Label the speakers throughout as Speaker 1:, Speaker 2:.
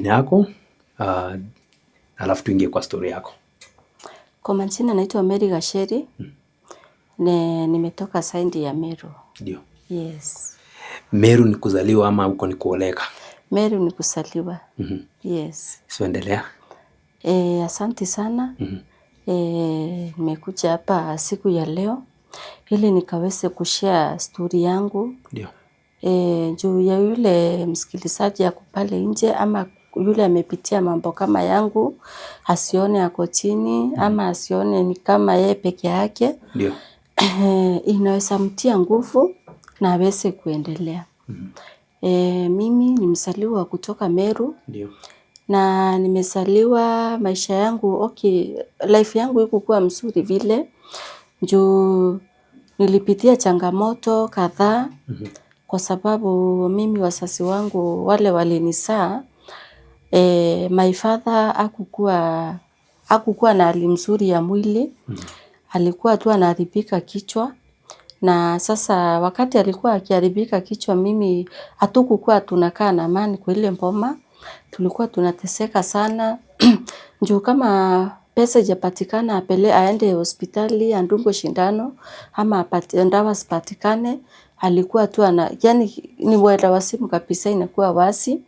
Speaker 1: Yako, alafu tuingie kwa story yako.
Speaker 2: Kwa majina naitwa Mary Gacheri. Nimetoka side ya Meru.
Speaker 1: Ndio.
Speaker 2: Yes.
Speaker 1: Meru ni kuzaliwa ama huko ni kuoleka?
Speaker 2: Meru ni kuzaliwa. Yes.
Speaker 1: So endelea.
Speaker 2: Asante sana. Nimekuja hapa siku ya leo ili nikaweze kushare story yangu.
Speaker 1: Ndio.
Speaker 2: Juu ya yule msikilizaji ako pale nje ama yule amepitia mambo kama yangu, asione ako chini ama asione ni kama yeye peke yake.
Speaker 1: Ndio.
Speaker 2: Inaweza mtia nguvu na aweze kuendelea. Mimi ni mzaliwa kutoka Meru.
Speaker 1: Ndio.
Speaker 2: Na nimezaliwa maisha yangu, okay, life yangu haikukuwa mzuri vile juu nilipitia changamoto kadhaa kwa sababu mimi wazazi wangu wale walinizaa. My father hakukuwa na hali mzuri ya mwili. Alikuwa tu anaharibika kichwa, na sasa wakati alikuwa akiharibika kichwa, mimi hatukukuwa tunakaa na amani kwa ile boma. Tulikuwa tunateseka sana juu kama pesa haijapatikana apele aende hospitali adungwe sindano ama apate dawa zipatikane, alikuwa tu ana, yani ni mwendawazimu kabisa, inakuwa wazi.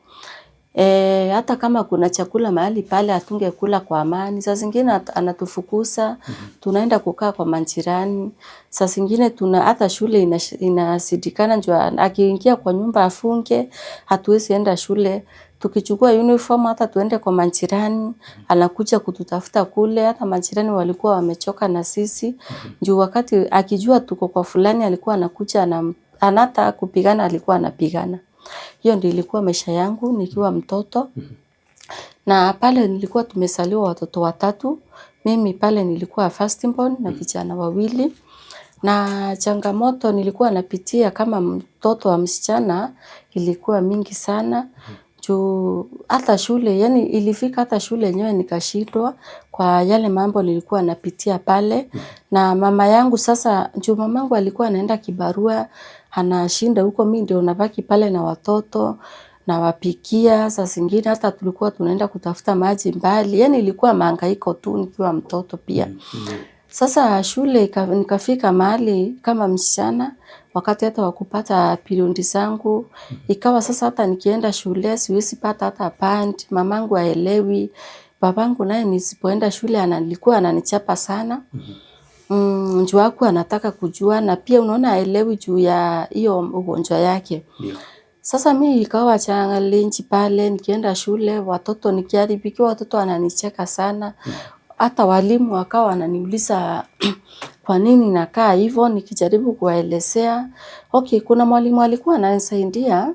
Speaker 2: Hata kama kuna chakula mahali pale hatungekula kwa amani. Saa zingine anatufukuza, tunaenda kukaa kwa majirani. Saa zingine tuna hata shule inashindikana juu akiingia kwa nyumba afunge, hatuwezi enda shule. Tukichukua uniform hata tuende kwa majirani, anakuja kututafuta kule. Hata majirani walikuwa wamechoka na sisi. Juu wakati akijua tuko kwa fulani alikuwa anakuja anata kupigana, alikuwa anapigana. Hiyo ndio ilikuwa maisha yangu nikiwa mtoto. Na pale nilikuwa tumezaliwa watoto watatu. Mimi pale nilikuwa first born na vijana wawili. Na changamoto nilikuwa napitia kama mtoto wa msichana ilikuwa mingi sana. Juu hata shule, yani ilifika hata shule yenyewe nikashindwa kwa yale mambo nilikuwa napitia pale. Na mama yangu sasa, juu mamangu alikuwa anaenda kibarua, anashinda huko, mimi ndio nabaki pale na watoto, nawapikia, saa zingine hata tulikuwa tunaenda kutafuta maji mbali, yani ilikuwa mahangaiko tu nikiwa mtoto pia. Sasa shule nikafika mahali kama msichana, wakati hata wa kupata period zangu, ikawa sasa hata nikienda shule siwezi pata hata pad, mamangu haelewi, babangu naye nisipoenda shule alikuwa ananichapa sana. Juu hakuwa anataka kujua na pia unaona haelewi juu ya hiyo ugonjwa yake.
Speaker 1: Ndio.
Speaker 2: Sasa mi ikawa challenge pale, nikienda shule, watoto nikiharibikiwa, watoto wananicheka sana. Hata walimu wakawa wananiuliza kwa nini nakaa hivyo, nikijaribu kuwaelezea. Okay, kuna mwalimu alikuwa ananisaidia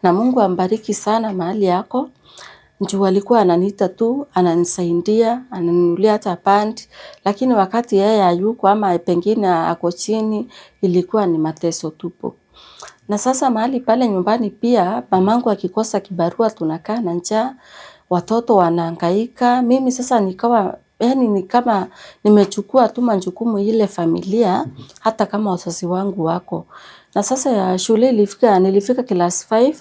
Speaker 2: na Mungu ambariki sana mahali yako. Juu alikuwa ananiita tu, ananisaidia, ananinunulia hata pad, lakini wakati yeye hayuko ama pengine ako chini, ilikuwa ni mateso tupu. Na sasa mahali pale nyumbani pia, mamangu akikosa kibarua tunakaa na njaa, watoto wanahangaika. Mimi sasa nikawa, yani ni kama nimechukua tu majukumu ile familia, hata kama wazazi wangu wako. Na sasa ya shule ilifika, nilifika class 5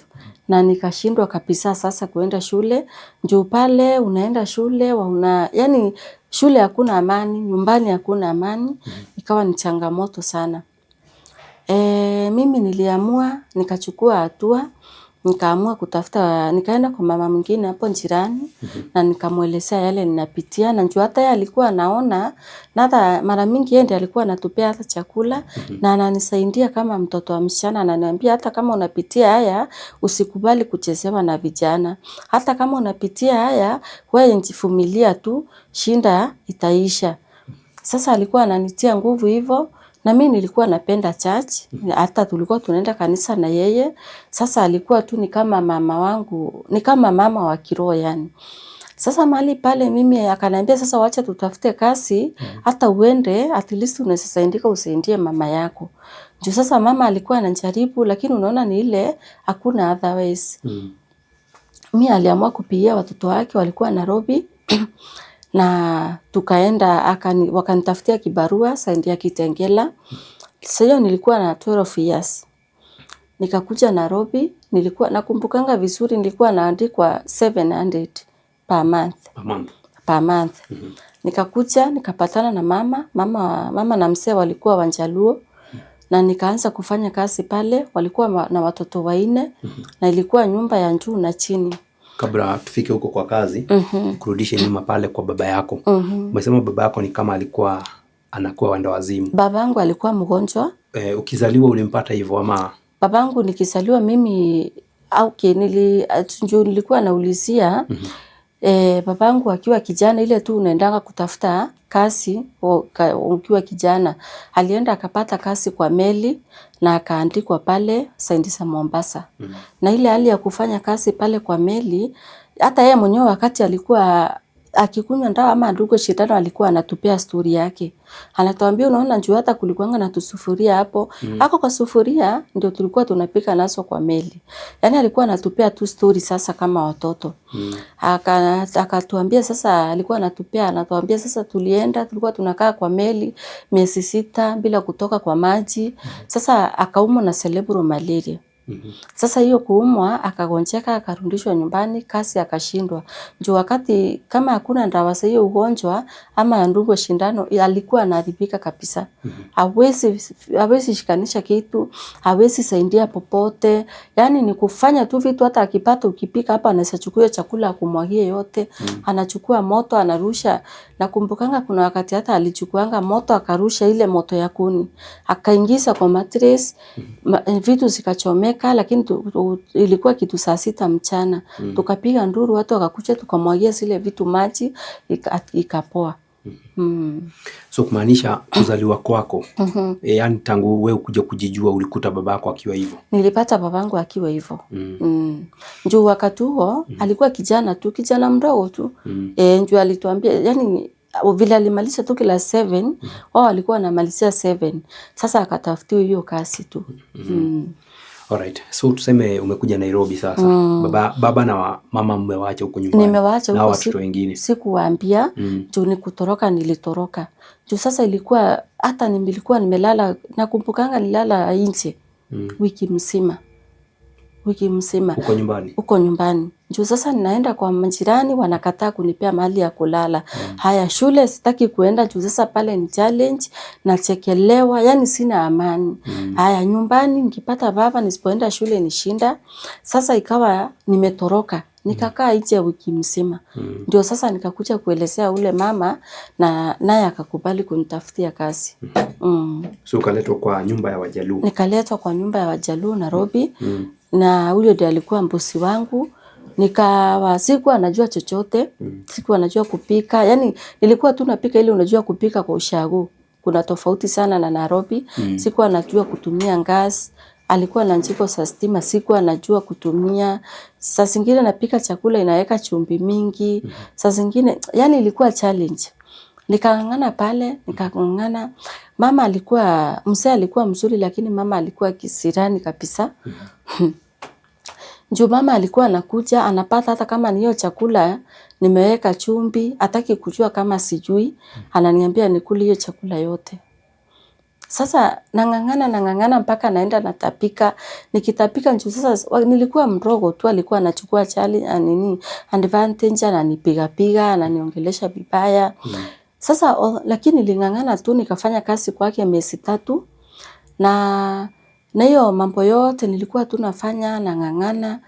Speaker 2: na nikashindwa kabisa sasa kuenda shule. Juu pale unaenda shule, yani shule hakuna amani, nyumbani hakuna amani, ikawa ni changamoto sana. Mimi niliamua, nikachukua hatua, nikaamua kutafuta, nikaenda kwa mama mwingine hapo jirani na nikamuelezea yale ninapitia, na juu hata yeye alikuwa anaona, na hata mara mingi yeye ndiye alikuwa anatupea hata chakula na ananisaidia kama mtoto wa msichana, ananiambia hata kama unapitia haya usikubali kuchezewa na vijana, hata kama unapitia haya wewe jivumilia tu, shinda itaisha. Sasa alikuwa ananitia nguvu hivyo, na mimi nilikuwa napenda church, hata tulikuwa tunaenda kanisa na yeye. Sasa alikuwa tu ni kama mama wangu, ni kama mama wa kiroho yani. Sasa mahali pale mimi akaniambia sasa wacha tutafute kazi, hata uende at least unaweza saidika usaidie mama yako. Juu sasa mama alikuwa anajaribu, lakini unaona ni ile hakuna otherwise. Mimi aliamua kupigia watoto wake walikuwa Nairobi na tukaenda wakanitafutia kibarua side ya Kitengela. Sasa hiyo nilikuwa na 12 years. Nikakuja Nairobi, nilikuwa nakumbukanga vizuri, nilikuwa naandikwa 700 per month.
Speaker 1: Per month.
Speaker 2: Per month. Nikakuja nikapatana na mama na mzee walikuwa Wanjaluo na nikaanza kufanya kazi pale. Walikuwa na watoto 4 na ilikuwa nyumba ya juu na chini.
Speaker 1: Kabla tufike huko kwa kazi, kurudishe nyuma pale kwa baba yako. Umesema baba yako ni kama alikuwa anakuwa wenda wazimu.
Speaker 2: Babangu alikuwa mgonjwa.
Speaker 1: Ukizaliwa ulimpata hivyo ama?
Speaker 2: Babangu nikizaliwa mimi okay, nilikuwa naulizia babangu akiwa kijana, ile tu unaendanga kutafuta kazi ukiwa kijana, alienda akapata kazi kwa meli na akaandikwa pale side za Mombasa. Na ile hali ya kufanya kazi pale kwa meli, hata yeye mwenyewe wakati alikuwa akikunywa ndawa ama ndugu shetani alikuwa anatupea story yake. Anatuambia unaona njoo hata kulikuanga na tusufuria hapo. Ako kwa sufuria ndio tulikuwa tunapika nazo kwa meli. Yaani alikuwa anatupea tu story sasa kama watoto. Akatuambia sasa alikuwa anatupea, anatuambia sasa tulienda tulikuwa tunakaa kwa meli miezi 6 bila kutoka kwa maji. Sasa akaumwa na cerebral malaria. Sasa hiyo kuumwa akagonjeka akarudishwa nyumbani, kazi akashindwa. Juu wakati kama hakuna dawa za hiyo ugonjwa ama ndugu shindano alikuwa anaharibika kabisa. Hawezi shikanisha kitu, hawezi saidia popote. Yaani ni kufanya tu vitu, hata akipata ukipika hapa anaweza chukua chakula akumwagie yote. Anachukua moto anarusha. Nakumbukanga kuna wakati hata alichukuanga moto akarusha ile moto ya kuni. Akaingiza kwa mattress, vitu zikachomeka, lakini ilikuwa kitu saa 6 mchana. Tukapiga nduru, watu wakakuja, tukamwagia zile vitu maji, ikapoa.
Speaker 1: So kumaanisha kuzaliwa kwako, yaani tangu wewe kuja kujijua ulikuta babako akiwa hivyo?
Speaker 2: Nilipata babangu akiwa hivyo. Njoo wakati huo alikuwa kijana tu, kijana mdogo tu. Njoo alituambia, yani vile alimaliza tu class 7, wao walikuwa wanamalizia 7. Sasa akatafutiwa hiyo kazi tu.
Speaker 1: Alright. So tuseme umekuja Nairobi sasa. Baba na mama mmewaacha huko nyumbani.
Speaker 2: Nimewaacha
Speaker 1: na
Speaker 2: huko,
Speaker 1: watoto wengine.
Speaker 2: Sikuwaambia. Juu ni kutoroka nilitoroka. Juu sasa ilikuwa hata nilikuwa nimelala, nakumbukanga nilala nje. Wiki mzima. Wiki mzima.
Speaker 1: Huko nyumbani?
Speaker 2: Huko nyumbani. Juu sasa ninaenda kwa majirani wanakataa kunipea mahali ya kulala. Haya shule sitaki kuenda juu sasa pale ni challenge, nachekelewa, yani sina amani. Haya nyumbani nikipata baba nisipoenda shule ni shinda. Sasa ikawa nimetoroka. Nikakaa nje wiki mzima. Ndio sasa nikakuja kuelezea ule mama na naye akakubali kunitafutia kazi.
Speaker 1: So ukaletwa kwa nyumba ya Wajaluo?
Speaker 2: Nikaletwa kwa nyumba ya Wajaluo Nairobi. Na huyo ndiye alikuwa mbosi wangu. Nikawa sikuwa najua chochote, sikuwa najua kupika. Yaani nilikuwa tu napika ile unajua kupika kwa ushago. Kuna tofauti sana na Nairobi. Sikuwa najua kutumia gas. Alikuwa na jiko za stima, sikuwa najua kutumia. Saa zingine napika chakula inaweka chumvi mingi. Saa zingine yani ilikuwa challenge. Nikang'ang'ana pale, nikang'ang'ana. Mama alikuwa, mzee alikuwa mzuri lakini mama alikuwa kisirani kabisa. Juu mama alikuwa anakuja, anapata hata kama ni hiyo chakula nimeweka chumvi, hataki kujua kama sijui, ananiambia nikule hiyo chakula yote. Sasa nang'ang'ana, nang'ang'ana mpaka naenda natapika. Nikitapika juu sasa nilikuwa mdogo tu, alikuwa anachukua chali nini advantage, ananipiga piga, ananiongelesha vibaya. Sasa lakini niling'ang'ana tu nikafanya kazi kwake miezi 3 na hiyo mambo yote nilikuwa tu nafanya nang'ang'ana.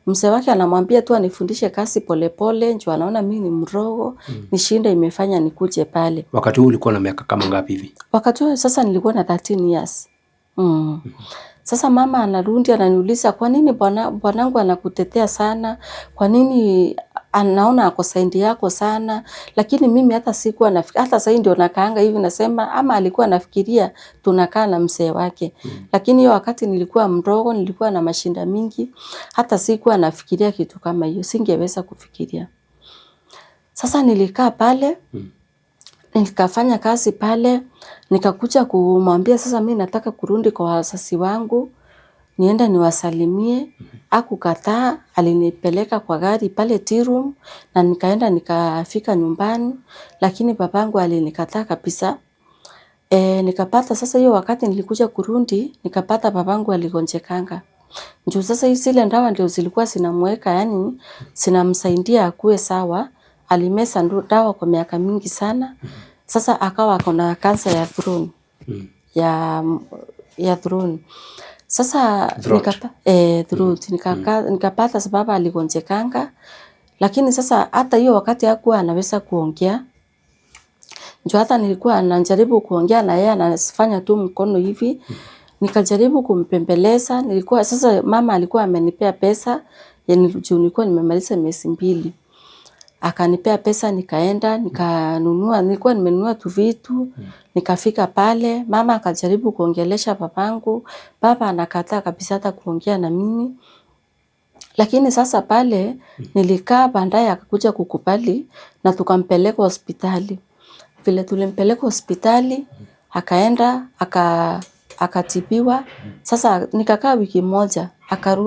Speaker 2: Mzee wake anamwambia tu anifundishe kazi polepole, juu anaona mimi ni mrogo, nishinde imefanya nikuje pale.
Speaker 1: Wakati huo ulikuwa na miaka kama ngapi hivi?
Speaker 2: Wakati huo sasa nilikuwa na 13 years. Sasa mama anarudi ananiuliza kwa nini bwanangu anakutetea sana? Kwa nini anaona ako side yako sana? Lakini mimi hata sikuwa nafikiria, hata sasa ndio nakaanga hivi nasema ama alikuwa anafikiria tunakaa na mzee wake. Lakini hiyo wakati nilikuwa mdogo, nilikuwa na mashinda mingi, hata sikuwa nafikiria kitu kama hiyo, singeweza kufikiria. Sasa nilikaa pale, nikafanya kazi pale, nikakuja kumwambia sasa mimi nataka kurudi kwa wazazi wangu, niende niwasalimie. Hakukataa, alinipeleka kwa gari pale tea room na nikaenda nikafika nyumbani, lakini babangu alinikataa kabisa. Nikapata sasa hiyo wakati nilikuja kurudi, nikapata babangu aligonjekanga. Juu sasa hizi zile dawa ndio zilikuwa zinamweka, yani zinamsaidia akuwe sawa. Alimeza dawa kwa miaka mingi sana. Sasa akawa akona kansa ya throat. Ya throat. Sasa
Speaker 1: Throat.
Speaker 2: Throat. Nikapata sababu aligonjekanga. Lakini sasa hata hiyo wakati hakuwa anaweza kuongea. Juu hata nilikuwa najaribu kuongea na yeye anafanya tu mkono hivi. Nikajaribu kumpembeleza, nilikuwa sasa mama alikuwa amenipea pesa, juu nilikuwa nimemaliza miezi 2. Akanipea pesa nikaenda, nikanunua, nilikuwa nimenunua tu vitu, nikafika pale, mama akajaribu kuongelesha babangu, baba anakataa kabisa hata kuongea na mimi. Lakini sasa pale nilikaa, baadaye akakuja kukubali na tukampeleka hospitali. Vile tulimpeleka hospitali, akaenda, akatibiwa. Sasa nikakaa wiki moja,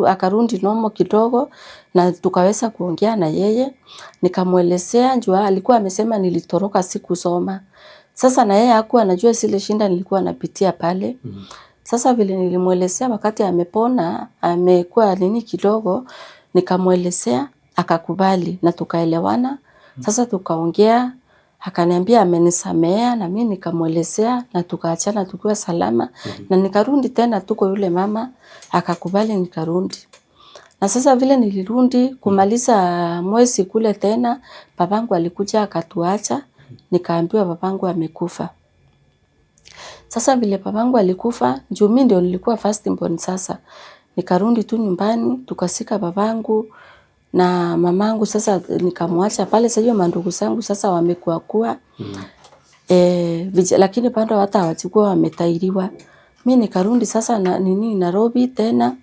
Speaker 2: akarundi nomo kidogo na tukaweza kuongea na yeye. Nikamuelezea juu alikuwa amesema nilitoroka sikusoma. Sasa na yeye hakuwa anajua zile shinda nilikuwa napitia pale. Sasa vile nilimuelezea wakati amepona, amekuwa nini kidogo, nikamuelezea, akakubali na tukaelewana. Sasa tukaongea, akaniambia amenisamea na mimi nikamuelezea na tukaachana tukiwa salama. Na nikarudi tena tuko yule mama, akakubali nikarudi. Na sasa vile nilirudi kumaliza mwezi kule tena, babangu alikuja akatuacha, nikaambiwa babangu amekufa. Sasa vile babangu alikufa, juu mimi ndio nilikuwa first born sasa. Nikarudi tu nyumbani, tukasika babangu na mamangu sasa nikamwacha pale. Sasa hiyo mandugu zangu sasa wamekuwa kuwa. Lakini bado hata hawajakuwa wametairiwa. Mimi nikarudi sasa na nini Nairobi tena.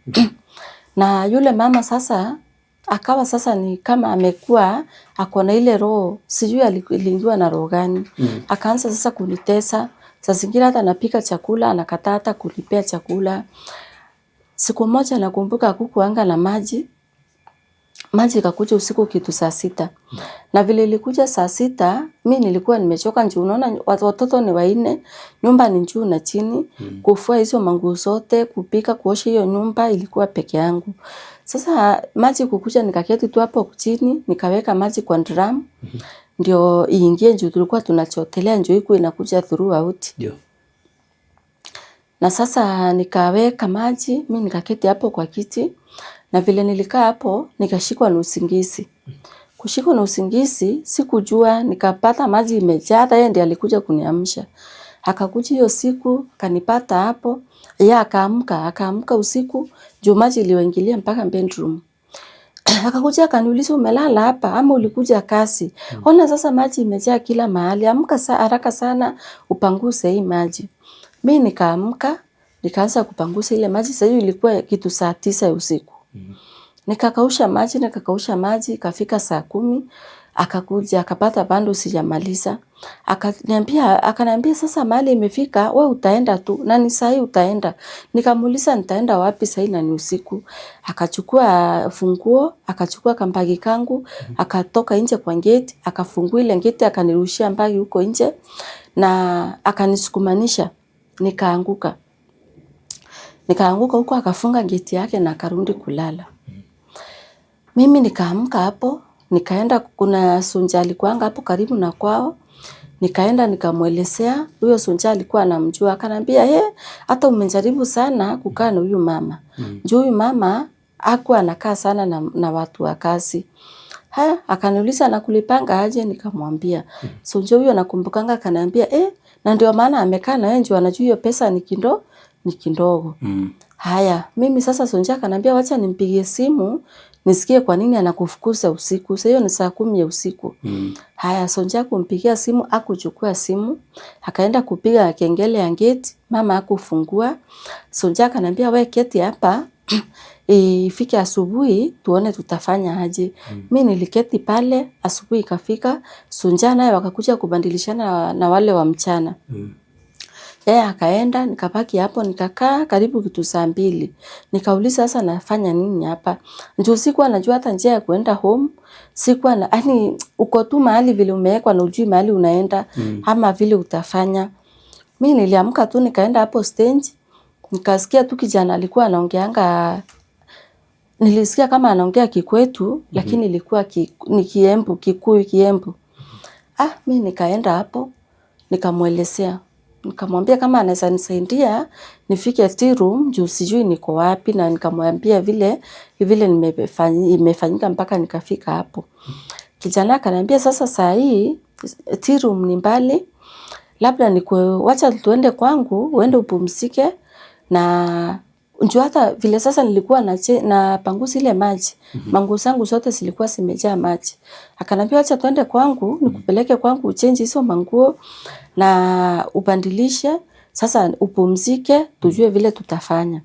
Speaker 2: Na yule mama sasa akawa sasa ni kama amekuwa ako na ile roho, sijui aliingiwa na roho gani. Akaanza sasa kunitesa. Saa zingine hata napika chakula anakataa hata kunipea chakula. Siku moja nakumbuka hakukuanga na maji. Maji ikakuja usiku kitu saa 6. Na vile ilikuja saa 6, mi nilikuwa nimechoka juu unaona watoto ni 4, nyumba ni juu na chini, kufua hizo manguo zote, kupika, kuosha hiyo nyumba ilikuwa peke yangu. Sasa maji kukuja nikaketi tu hapo chini, nikaweka maji kwa drum, ndio iingie juu tulikuwa tunachotelea juu iko inakuja throughout. Na sasa nikaweka maji, mi nikaketi hapo kwa kiti. Na vile nilikaa hapo, nikashikwa na usingizi. Kushikwa na usingizi, sikujua, nikapata maji imejaa, hata yeye ndiye alikuja kuniamsha. Akakuja hiyo siku, akanipata hapo, yeye akaamka usiku, juu maji iliwaingilia mpaka bedroom. Akakuja akaniuliza umelala hapa ama ulikuja kasi? Ona sasa maji imejaa kila mahali, amka haraka sana upanguse hii maji. Mi nikaamka, nikaanza kupangusa ile maji, sasa hiyo ilikuwa kitu saa 9 ya usiku. Nikakausha maji, ikafika saa 10, akakuja, akapata bado sijamaliza. Akaniambia sasa mahali imefika, we utaenda tu, na ni saa hii utaenda. Nikamuuliza nitaenda wapi saa hii na ni usiku. Akachukua funguo, akachukua kambagi kangu, akatoka nje kwa gate, akafungua ile gate, akanirushia mbagi huko nje na akanisukumanisha, nikaanguka. Nikaanguka huko, akafunga gate yake na akarudi kulala. Mimi nikaamka hapo, nikaenda, kuna Sunja alikuanga hapo karibu na kwao. Nikaenda nikamuelezea, huyo Sunja alikuwa anamjua, akaniambia, hata umejaribu sana kukaa na huyu mama. Juu huyu mama hakuwa anakaa sana na watu wa kazi. Haya, akaniuliza nakulipanga aje, nikamwambia. Sunja huyo nakumbukanga akaniambia, na ndio maana amekaa na wewe juu anajua hiyo pesa ni ni kidogo. Haya, mimi sasa Sunja akaniambia wacha nimpigie simu nisikie kwa nini anakufukuza usiku. Sasa hiyo ni saa 10 ya usiku. Haya, Sonja kumpigia simu, hakuchukua simu, akaenda kupiga kengele ya gate, mama hakufungua. Sonja akaniambia wewe keti hapa ifike asubuhi tuone tutafanya aje. Mimi niliketi pale, asubuhi ikafika, Sonja naye wakakuja kubadilishana na wale wa mchana. Yeye akaenda, nikabaki hapo, nikakaa karibu kitu saa 2. Nikauliza sasa nafanya nini hapa? Juu sikuwa najua hata njia ya kuenda home. Sikuwa na, yani uko tu mahali vile umewekwa na hujui mahali unaenda ama vile utafanya. Mimi niliamka tu nikaenda hapo stage, nikasikia tu kijana alikuwa anaongeanga Nilisikia kama anaongea Kikwetu, lakini ilikuwa ni Kiembu, Kikuyu Kiembu. Ah, mi nikaenda hapo nikamwelezea, nikamwambia kama anaweza nisaidia nifike tea room juu sijui niko wapi, na nikamwambia vile vile imefanyika mpaka nikafika hapo. Kijana akaniambia sasa, saa hii tea room ni mbali, labda wacha tuende kwangu uende upumzike na njoo. Hata vile sasa nilikuwa na panguzi ile maji, manguo zangu zote zilikuwa zimejaa maji. Akanambia wacha tuende kwangu, nikupeleke kwangu uchange hizo manguo na ubandilishe, sasa upumzike, tujue vile tutafanya.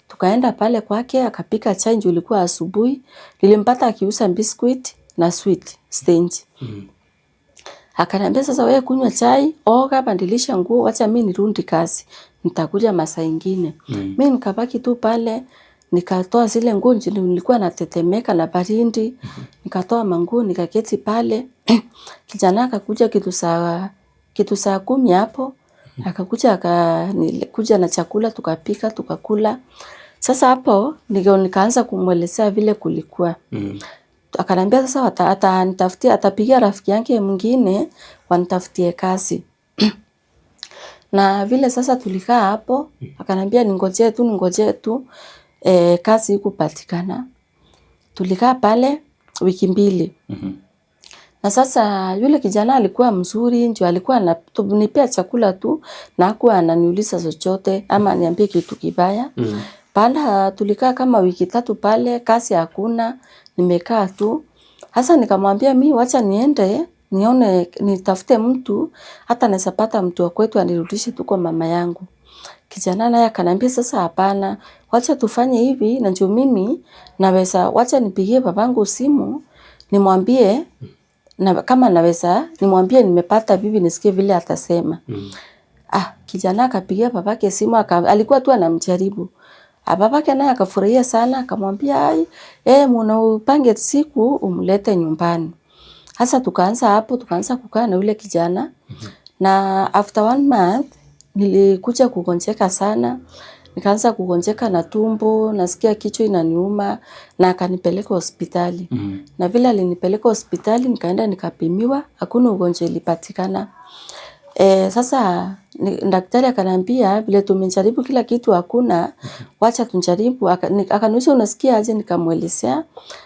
Speaker 2: Tukaenda pale kwake, akapika chai juu ilikuwa asubuhi. Nilimpata akiuza biscuit na sweet stage. Akaniambia sasa, wewe kunywa chai, oga, bandilisha nguo, wacha mimi nirudi kazi. Nitakuja masaa ingine. Mimi nikabaki tu pale, nikatoa zile nguo nilikuwa natetemeka na baridi. Nikatoa manguo nikaketi pale. Kijana akakuja kitu saa 10 hapo. Akakuja akakuja na chakula, tukapika tukakula. Sasa hapo ndio nikaanza kumwelezea vile kulikuwa. Akaniambia sasa atanitafutia, atapigia rafiki yake mwingine wanitafutie kazi. Na vile sasa tulikaa hapo, akaniambia ningojee tu, ningojee tu, kazi ikupatikana. Tulikaa pale wiki 2. Na sasa yule kijana alikuwa mzuri, ndio alikuwa ananipea chakula tu na hakuwa ananiuliza chochote ama aniambie kitu kibaya. Baada tulikaa kama wiki 3 pale, kazi hakuna, nimekaa tu. Sasa nikamwambia mi wacha niende nione, nitafute mtu, hata naweza pata mtu wa kwetu anirudishe tu kwa mama yangu. Kijana naye akaniambia sasa hapana, wacha tufanye hivi na njoo mimi naweza, wacha nipigie babangu simu nimwambie na kama naweza nimwambie nimepata bibi, nisikie vile atasema. Ah, kijana akapigia babake simu, alikuwa tu anamjaribu. Babake naye akafurahia sana, akamwambia ai, muna upange siku umlete nyumbani. Sasa tukaanza hapo, tukaanza kukaa na yule kijana. Na after 1 month nilikuja kugonjeka sana. Nikaanza kugonjeka na tumbo, nasikia kichwa inaniuma, na akanipeleka hospitali. Na vile alinipeleka hospitali nikaenda nikapimiwa, hakuna ugonjwa ilipatikana. Sasa daktari akaniambia vile tumejaribu kila kitu hakuna, wacha tujaribu. Akaniuliza unasikia aje, nikamuelezea.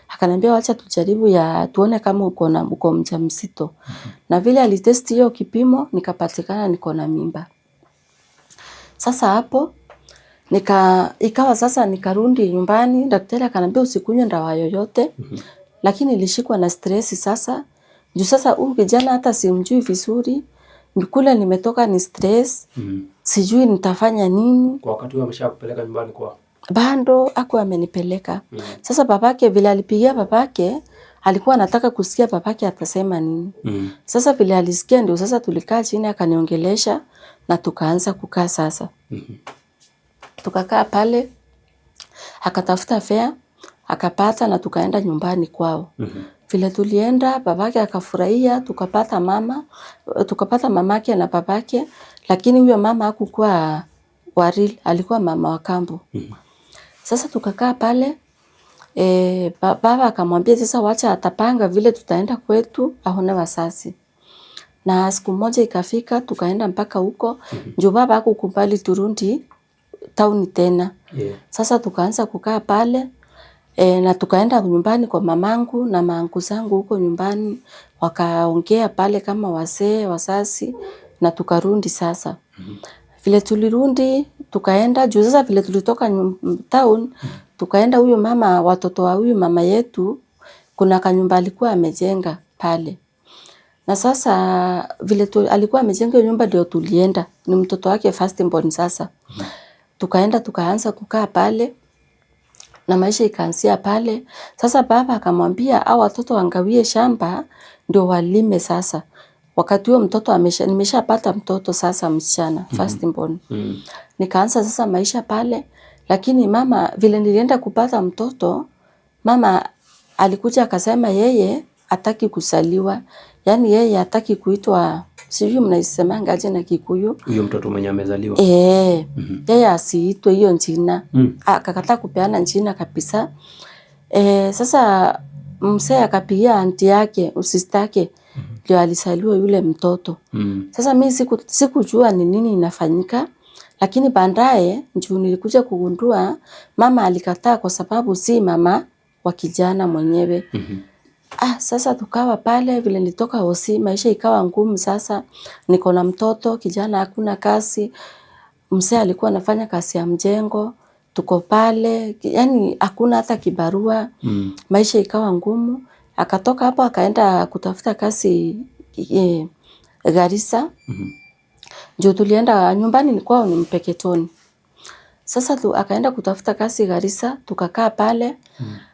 Speaker 2: Akaniambia wacha tujaribu ya tuone kama uko mjamzito. Na vile alitest hiyo kipimo nikapatikana niko na mimba. Sasa hapo ikawa sasa nikarudi nyumbani, daktari akaniambia usikunywe dawa yoyote. Lakini nilishikwa na stress sasa. Juu sasa huyu kijana hata simjui vizuri. Kule nimetoka ni stress. Sijui nitafanya nini.
Speaker 1: Kwa wakati huo ameshakupeleka nyumbani kwa?
Speaker 2: Bado hakuwa amenipeleka. Sasa babake vile alipigia babake, alikuwa anataka kusikia babake atasema nini. Sasa vile alisikia ndio sasa tulikaa chini akaniongelesha na tukaanza kukaa sasa. Tukakaa pale, akatafuta fare, akapata na tukaenda nyumbani kwao. Vile tulienda babake akafurahia, tukapata mama, tukapata mamake na babake, lakini huyo mama hakukuwa wa real, alikuwa mama wa kambo. Sasa tukakaa pale, baba akamwambia sasa wacha atapanga vile tutaenda kwetu aone wazazi. Na siku moja ikafika tukaenda mpaka huko. Juu baba hakukubali turudi town tena. Sasa tukaanza kukaa pale, na tukaenda nyumbani kwa mamangu na maangu zangu huko nyumbani, wakaongea pale kama wazee, wazazi, na tukarudi sasa. Vile tulirudi tukaenda juu sasa vile tulitoka town, tukaenda huyu mama, watoto wa huyu mama yetu, kuna kanyumba alikuwa amejenga pale. Na sasa vile alikuwa amejenga nyumba ndio tulienda, ni mtoto wake first born sasa. Tukaenda tukaanza kukaa pale na maisha ikaanzia pale. Sasa baba akamwambia hao watoto wangawie shamba ndio walime sasa. Wakati huo mtoto nimeshapata mtoto sasa msichana, first born. Nikaanza sasa maisha pale, lakini mama vile nilienda kupata mtoto, mama alikuja akasema yeye hataki kuzaliwa. Yaani yeye hataki kuitwa, sijui mnaisemanga aje na Kikuyu.
Speaker 1: Huyo mtoto mwenye amezaliwa.
Speaker 2: Yeye asiitwe hiyo jina. Akakataa kupeana jina kabisa. Sasa mzee akapigia anti yake, usistake, ndio alisaliwa yule mtoto. Sasa mi sikujua ni nini inafanyika, lakini baadaye ndio nilikuja kugundua mama alikataa kwa sababu si mama wa kijana mwenyewe. Ah, sasa tukawa pale vile nilitoka hosi, maisha ikawa ngumu sasa. Niko na mtoto, kijana hakuna kazi. Mzee alikuwa anafanya kazi ya mjengo, tuko pale, yani hakuna hata kibarua. Maisha ikawa ngumu. Akatoka hapo akaenda kutafuta kazi Garissa. Ndio tulienda nyumbani kwao ni Mpeketoni. Sasa akaenda kutafuta kazi Garissa, tukakaa pale.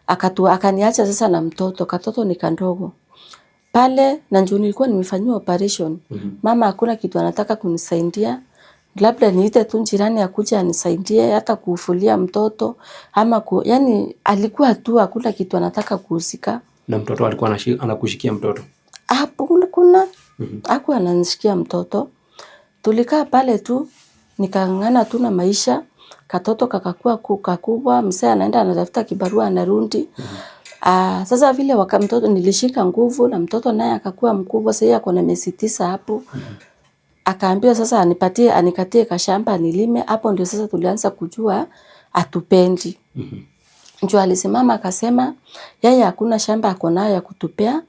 Speaker 2: Akaniacha sasa na mtoto, katoto ni kandogo. Pale na njoo nilikuwa nimefanyiwa operation. Mama hakuna kitu anataka kunisaidia. Labda niite tu jirani akuje anisaidie hata kufulia mtoto ama yani alikuwa tu hakuna kitu anataka kuhusika.
Speaker 1: Na mtoto alikuwa anakushikia mtoto?
Speaker 2: Hapo kuna hakuwa ananishikia mtoto. Tulikaa pale tu nikang'ang'ana tu na maisha. Katoto kakakuwa kakubwa, mzee anaenda anatafuta kibarua anarudi. Sasa vile mtoto nilishika nguvu na mtoto naye akakuwa mkubwa, sasa ako na miezi 9 hapo. Akaambiwa sasa anipatie, anikatie kashamba nilime. Hapo ndio sasa tulianza kujua atupendi. Njoo alisimama akasema yeye hakuna shamba ako nayo ya kutupea,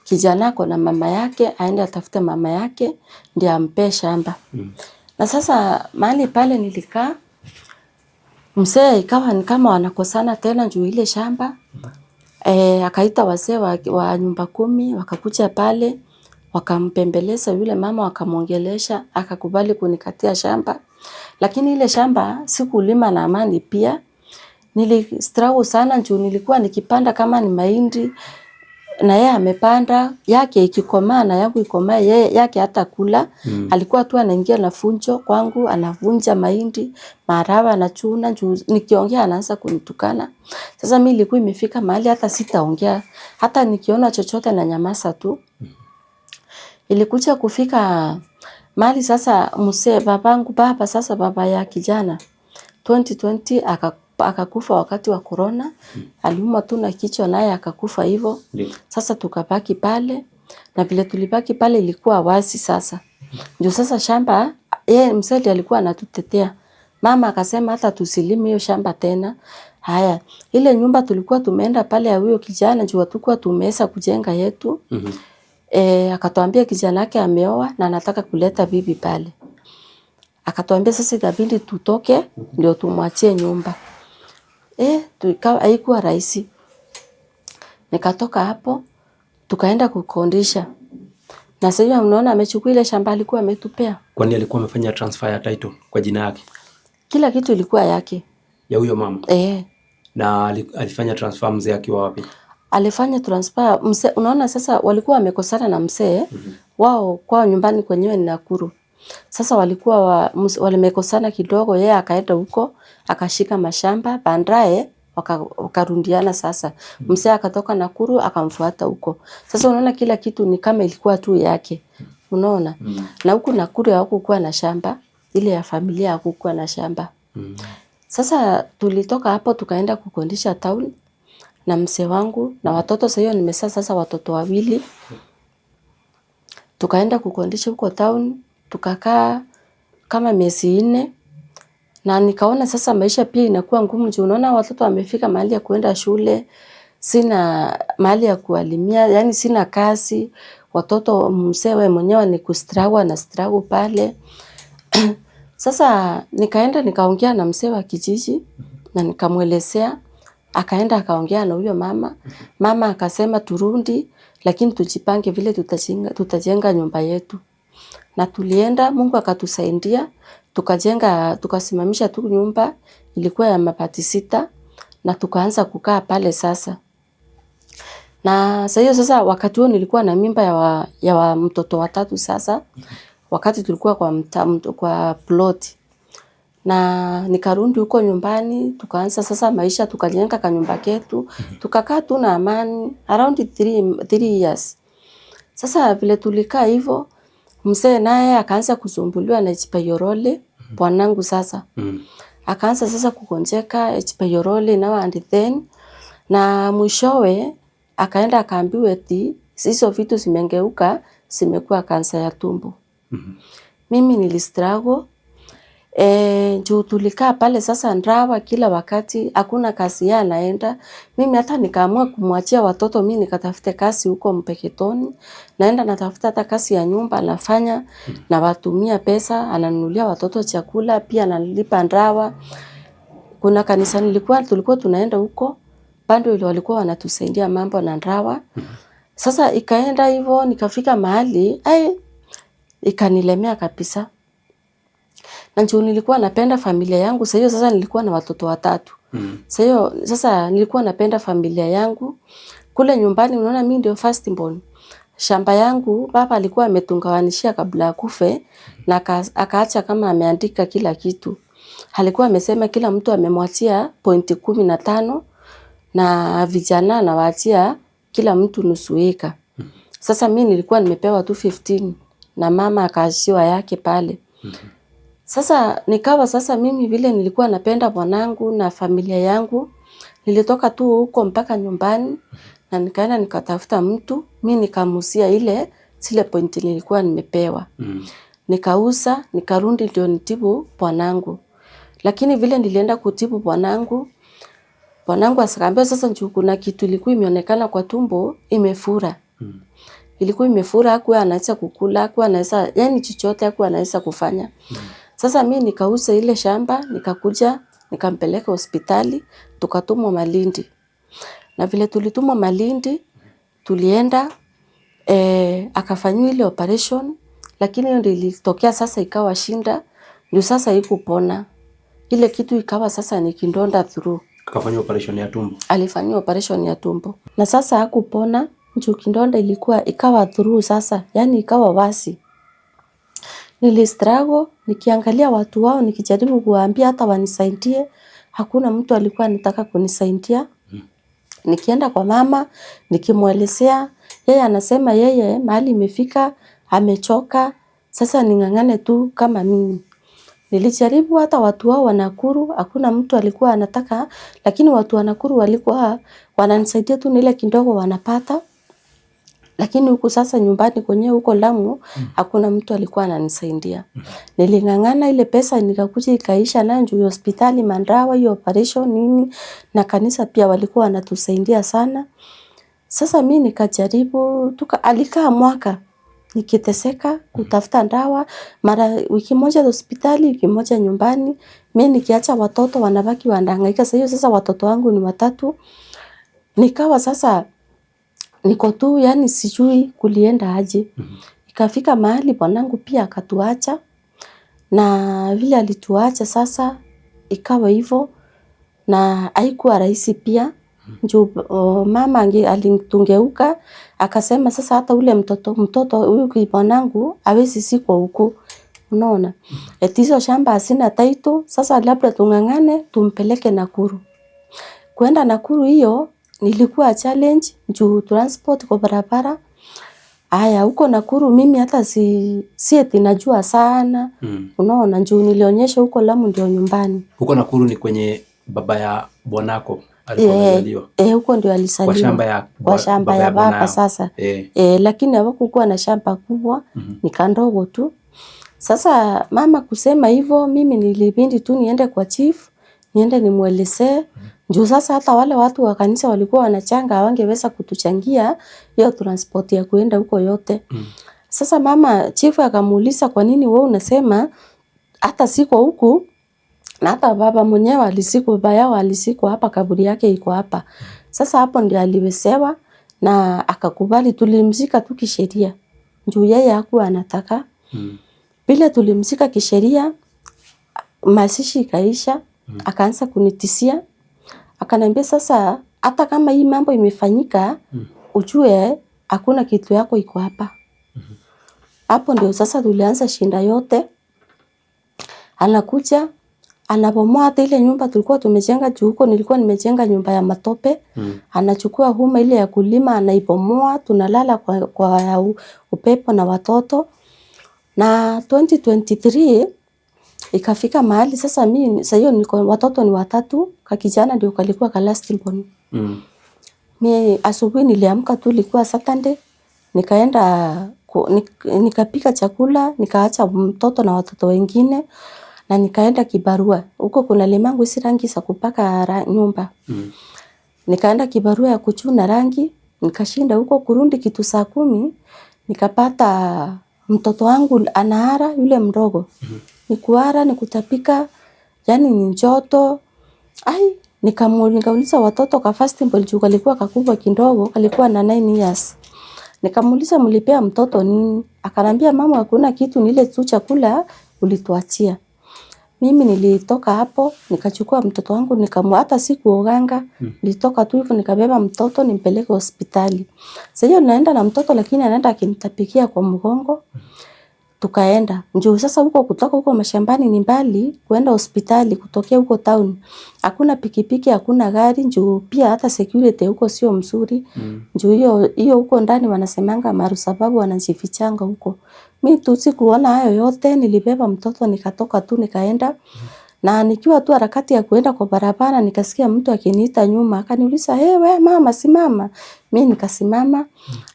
Speaker 2: kijana ako na mama yake, aende atafute mama yake ndiye ampe shamba. Na sasa mahali pale nilikaa, mzee ikawa ni kama wanakosana tena juu ile shamba. Akaita wazee wa nyumba 10 wakakuja pale, wakampembeleza yule mama, wakamuongelesha, akakubali kunikatia shamba. Lakini ile shamba sikulima na amani pia. Nilistruggle sana juu nilikuwa nikipanda kama ni mahindi na yeye amepanda yake ikikomaa na yangu ikomaa, yeye yake hata kula. Alikuwa tu anaingia na funjo kwangu, anavunja mahindi, marawa anachuna, juu nikiongea anaanza kunitukana. Sasa mimi ilikuwa imefika mahali hata sitaongea, hata nikiona chochote na nyamaza tu. Ilikuja kufika mahali sasa mzee babangu, baba sasa baba ya kijana 2020 akakufa wakati wa corona. Aliumwa tu na kichwa naye akakufa hivyo. Sasa tukabaki pale, na vile tulibaki pale ilikuwa wazi sasa. Ndio sasa shamba yeye mzee alikuwa anatutetea. Mama akasema hata tusilime hiyo shamba tena. Haya, ile nyumba tulikuwa tumeenda pale ya huyo kijana juu hatukuwa tumeweza kujenga yetu. Akatuambia kijana yake ameoa na anataka kuleta bibi pale. Akatuambia sasa itabidi tutoke ndio tumwachie nyumba. Tukawa haikuwa rahisi. Nikatoka hapo tukaenda kukondisha. Na sasa mnaona amechukua ile shamba alikuwa ametupea.
Speaker 1: Kwani alikuwa amefanya transfer ya title kwa jina yake?
Speaker 2: Kila kitu ilikuwa yake.
Speaker 1: Ya huyo mama? Na alifanya transfer mzee akiwa wapi?
Speaker 2: Alifanya transfer mzee, unaona sasa walikuwa wamekosana na mzee. Wao kwao nyumbani kwenyewe ni Nakuru. Sasa walikuwa walimekosana kidogo, yeye akaenda huko akashika mashamba, baadaye wakarundiana sasa. Mzee akatoka Nakuru akamfuata huko. Sasa unaona kila kitu ni kama ilikuwa tu yake. Unaona? Na huku Nakuru hakukuwa na shamba, ile ya familia hakukuwa na shamba. Sasa tulitoka hapo tukaenda kukondisha town na mzee wangu na watoto. Sasa hiyo nimezaa sasa watoto 2. Tukaenda kukondisha huko town, tukakaa kama miezi 4. Na nikaona sasa maisha pia inakuwa ngumu juu unaona watoto wamefika mahali ya kuenda shule, sina mahali ya kuwalimia, yani sina kazi. Watoto mzee wewe mwenyewe ni kustruggle na struggle pale. Sasa nikaenda nikaongea na mzee wa kijiji na nikamuelezea, akaenda akaongea na huyo mama. Mama akasema turudi, lakini tujipange vile tutajenga nyumba yetu. Na tulienda, Mungu akatusaidia, tukajenga, tukasimamisha tu nyumba ilikuwa ya mabati 6 na tukaanza kukaa pale sasa. Na sasa hiyo sasa wakati huo nilikuwa na mimba ya wa mtoto wa 3 sasa, wakati tulikuwa kwa plot. Na nikarudi huko nyumbani, tukaanza sasa maisha, tukajenga kanyumba ketu, tukakaa tu na amani around 3 years. Sasa vile tulikaa hivyo, mzee naye akaanza kusumbuliwa na H. Pylori, bwanangu sasa. Akaanza sasa kugonjeka H. Pylori now and then. Na mwishowe akaenda akaambiwa eti hizo vitu zimengeuka, zimekuwa kansa ya tumbo. Mimi nilistruggle juu tulikaa pale sasa ndawa kila wakati, hakuna kazi yeye anaenda. Mimi hata nikaamua kumwachia watoto, mimi nikatafute kazi huko Mpeketoni. Naenda natafuta hata kazi ya nyumba nafanya, nawatumia pesa, ananunulia watoto chakula, pia analipa ndawa. Kuna kanisa tulikuwa tunaenda huko, bado ile walikuwa wanatusaidia mambo na ndawa. Sasa ikaenda hivyo, nikafika mahali, ai, ikanilemea kabisa. Na juu nilikuwa napenda familia yangu, sasa hiyo sasa nilikuwa na watoto watatu. Sasa hiyo sasa nilikuwa napenda familia yangu. Kule nyumbani unaona mimi ndio first born. Shamba yangu baba alikuwa ametungawanishia kabla akufe na akaacha kama ameandika kila kitu. Alikuwa amesema kila mtu amemwachia pointi 15 na vijana anawaachia kila mtu nusu eka. Sasa mimi nilikuwa nimepewa tu 15 na mama akaashiwa yake pale. Sasa nikawa sasa mimi vile nilikuwa napenda bwanangu na familia yangu, nilitoka tu huko mpaka nyumbani na nikaenda nikatafuta mtu, mimi nikamuuzia ile zile pointi nilikuwa nimepewa. Nikauza, nikarudi ndio nitibu bwanangu. Lakini vile nilienda kutibu bwanangu, bwanangu akaambiwa sasa juu kuna kitu ilikuwa imeonekana kwa tumbo imefura. Ilikuwa imefura, hakuwa anaweza kukula, hakuwa anaweza, yani chochote hakuwa anaweza kufanya. Sasa mi nikauza ile shamba, nikakuja, nikampeleka hospitali, tukatumwa Malindi. Na vile tulitumwa Malindi, tulienda, akafanyiwa ile operation, lakini hiyo ndio ilitokea sasa ikawa shinda, ndio sasa haikupona. Ile kitu ikawa sasa ni kidonda through.
Speaker 1: Akafanywa operation ya tumbo.
Speaker 2: Alifanyiwa operation ya tumbo. Na sasa hakupona, juu kidonda ilikuwa ikawa through sasa, yani ikawa wasi. Nilistruggle, nikiangalia watu wao, nikijaribu kuwaambia hata wanisaidie, hakuna mtu alikuwa anataka kunisaidia. Nikienda kwa mama, nikimwelezea, yeye anasema yeye mahali imefika, amechoka, sasa ning'ang'ane tu kama mimi. Nilijaribu hata watu wao wa Nakuru, hakuna mtu alikuwa anataka, lakini watu wa Nakuru walikuwa wananisaidia tu na ile kidogo wanapata. Lakini huku sasa nyumbani kwenyewe huko Lamu, hakuna mtu alikuwa ananisaidia. Niling'ang'ana ile pesa nikakuja ikaisha nayo juu ya hospitali, mandawa, hiyo operation nini, na kanisa pia walikuwa wanatusaidia sana. Sasa mi nikajaribu, alikaa mwaka nikiteseka kutafuta dawa, mara wiki moja hospitali, wiki moja nyumbani. Mi nikiacha watoto wanabaki wanahangaika. Sasa hiyo sasa watoto wangu ni watatu. Nikawa sasa niko tu yani sijui kulienda aje. Ikafika mahali bwanangu pia akatuacha, na vile alituacha sasa ikawa hivyo, na haikuwa rahisi pia. Juu mama alitungeuka akasema sasa hata ule mtoto huyu bwanangu hawezi zikwa huku. Unaona? Eti hizo shamba hazina title, sasa labda tung'ang'ane tumpeleke Nakuru. Kuenda Nakuru hiyo nilikuwa challenge juu transport kwa barabara. Aya, huko Nakuru mimi hata si eti najua sana. Unaona, juu nilionyesha huko Lamu ndio nyumbani.
Speaker 1: Huko Nakuru ni kwenye baba ya bwanako alikuwa amezaliwa.
Speaker 2: Huko ndio alizaliwa.
Speaker 1: Kwa shamba ya
Speaker 2: Kwa shamba
Speaker 1: baba
Speaker 2: ya baba
Speaker 1: bwanao.
Speaker 2: sasa. Lakini hawakukuwa na shamba kubwa, ni kandogo tu. Sasa mama kusema hivyo, mimi nilibidi tu niende kwa chief, niende nimuelezee. Juu sasa hata wale watu wa kanisa walikuwa wanachanga, hawangeweza kutuchangia hiyo transport ya kuenda huko yote. Sasa mama chief akamuuliza, kwa nini wewe unasema hata siko huku na hata baba mwenyewe alizikwa, baba yao alizikwa hapa, kaburi yake iko hapa. Sasa hapo ndio aliwesewa na akakubali, tulimzika tu kisheria. Juu yeye hakuwa anataka. Vile tulimzika kisheria, mazishi ikaisha, akaanza kunitishia. Akaniambia sasa hata kama hii mambo imefanyika, ujue hakuna kitu yako iko hapa. Hapo ndio sasa tulianza shinda yote. Anakuja anabomoa hata ile nyumba tulikuwa tumejenga juu huko nilikuwa nimejenga nyumba ya matope. Anachukua huma ile ya kulima anaibomoa, tunalala kwa upepo na watoto. Na 2023 ikafika mahali sasa mimi sasa hiyo niko watoto ni watatu, kakijana ndio kalikuwa ka last born. Mi asubuhi niliamka tu, ilikuwa Saturday, nikaenda nikapika chakula, nikaacha mtoto na watoto wengine na nikaenda kibarua. Huko kuna limangu hizi rangi za kupaka nyumba. Nikaenda kibarua ya kuchuna rangi, nikashinda huko kurundi kitu saa 10, nikapata mtoto wangu anahara yule mdogo. Ni kuhara, ni kutapika, yani ni joto. Ai, nikauliza watoto ka first born juu kalikuwa kakubwa kidogo, kalikuwa na 9 years. Nikamuuliza mlipea mtoto nini? Akanambia mama hakuna kitu, ni ile tu chakula ulituachia. Mimi nilitoka hapo, nikachukua mtoto wangu, hata sikuoganga, nilitoka tu hivyo nikabeba mtoto nimpeleke hospitali. Sasa hiyo naenda na mtoto lakini anaenda akinitapikia kwa mgongo. Tukaenda. Njoo sasa huko kutoka huko mashambani ni mbali kuenda hospitali kutokea huko town. Hakuna pikipiki, hakuna gari, njoo pia hata security huko sio mzuri. Njoo hiyo huko ndani wanasemanga maru sababu wanajifichanga huko. Mi tu sikuona hayo yote, nilibeba mtoto nikatoka tu nikaenda. Na nikiwa tu harakati ya kuenda kwa barabara nikasikia mtu akiniita nyuma, akaniuliza, "Hey, we mama simama." Mi nikasimama.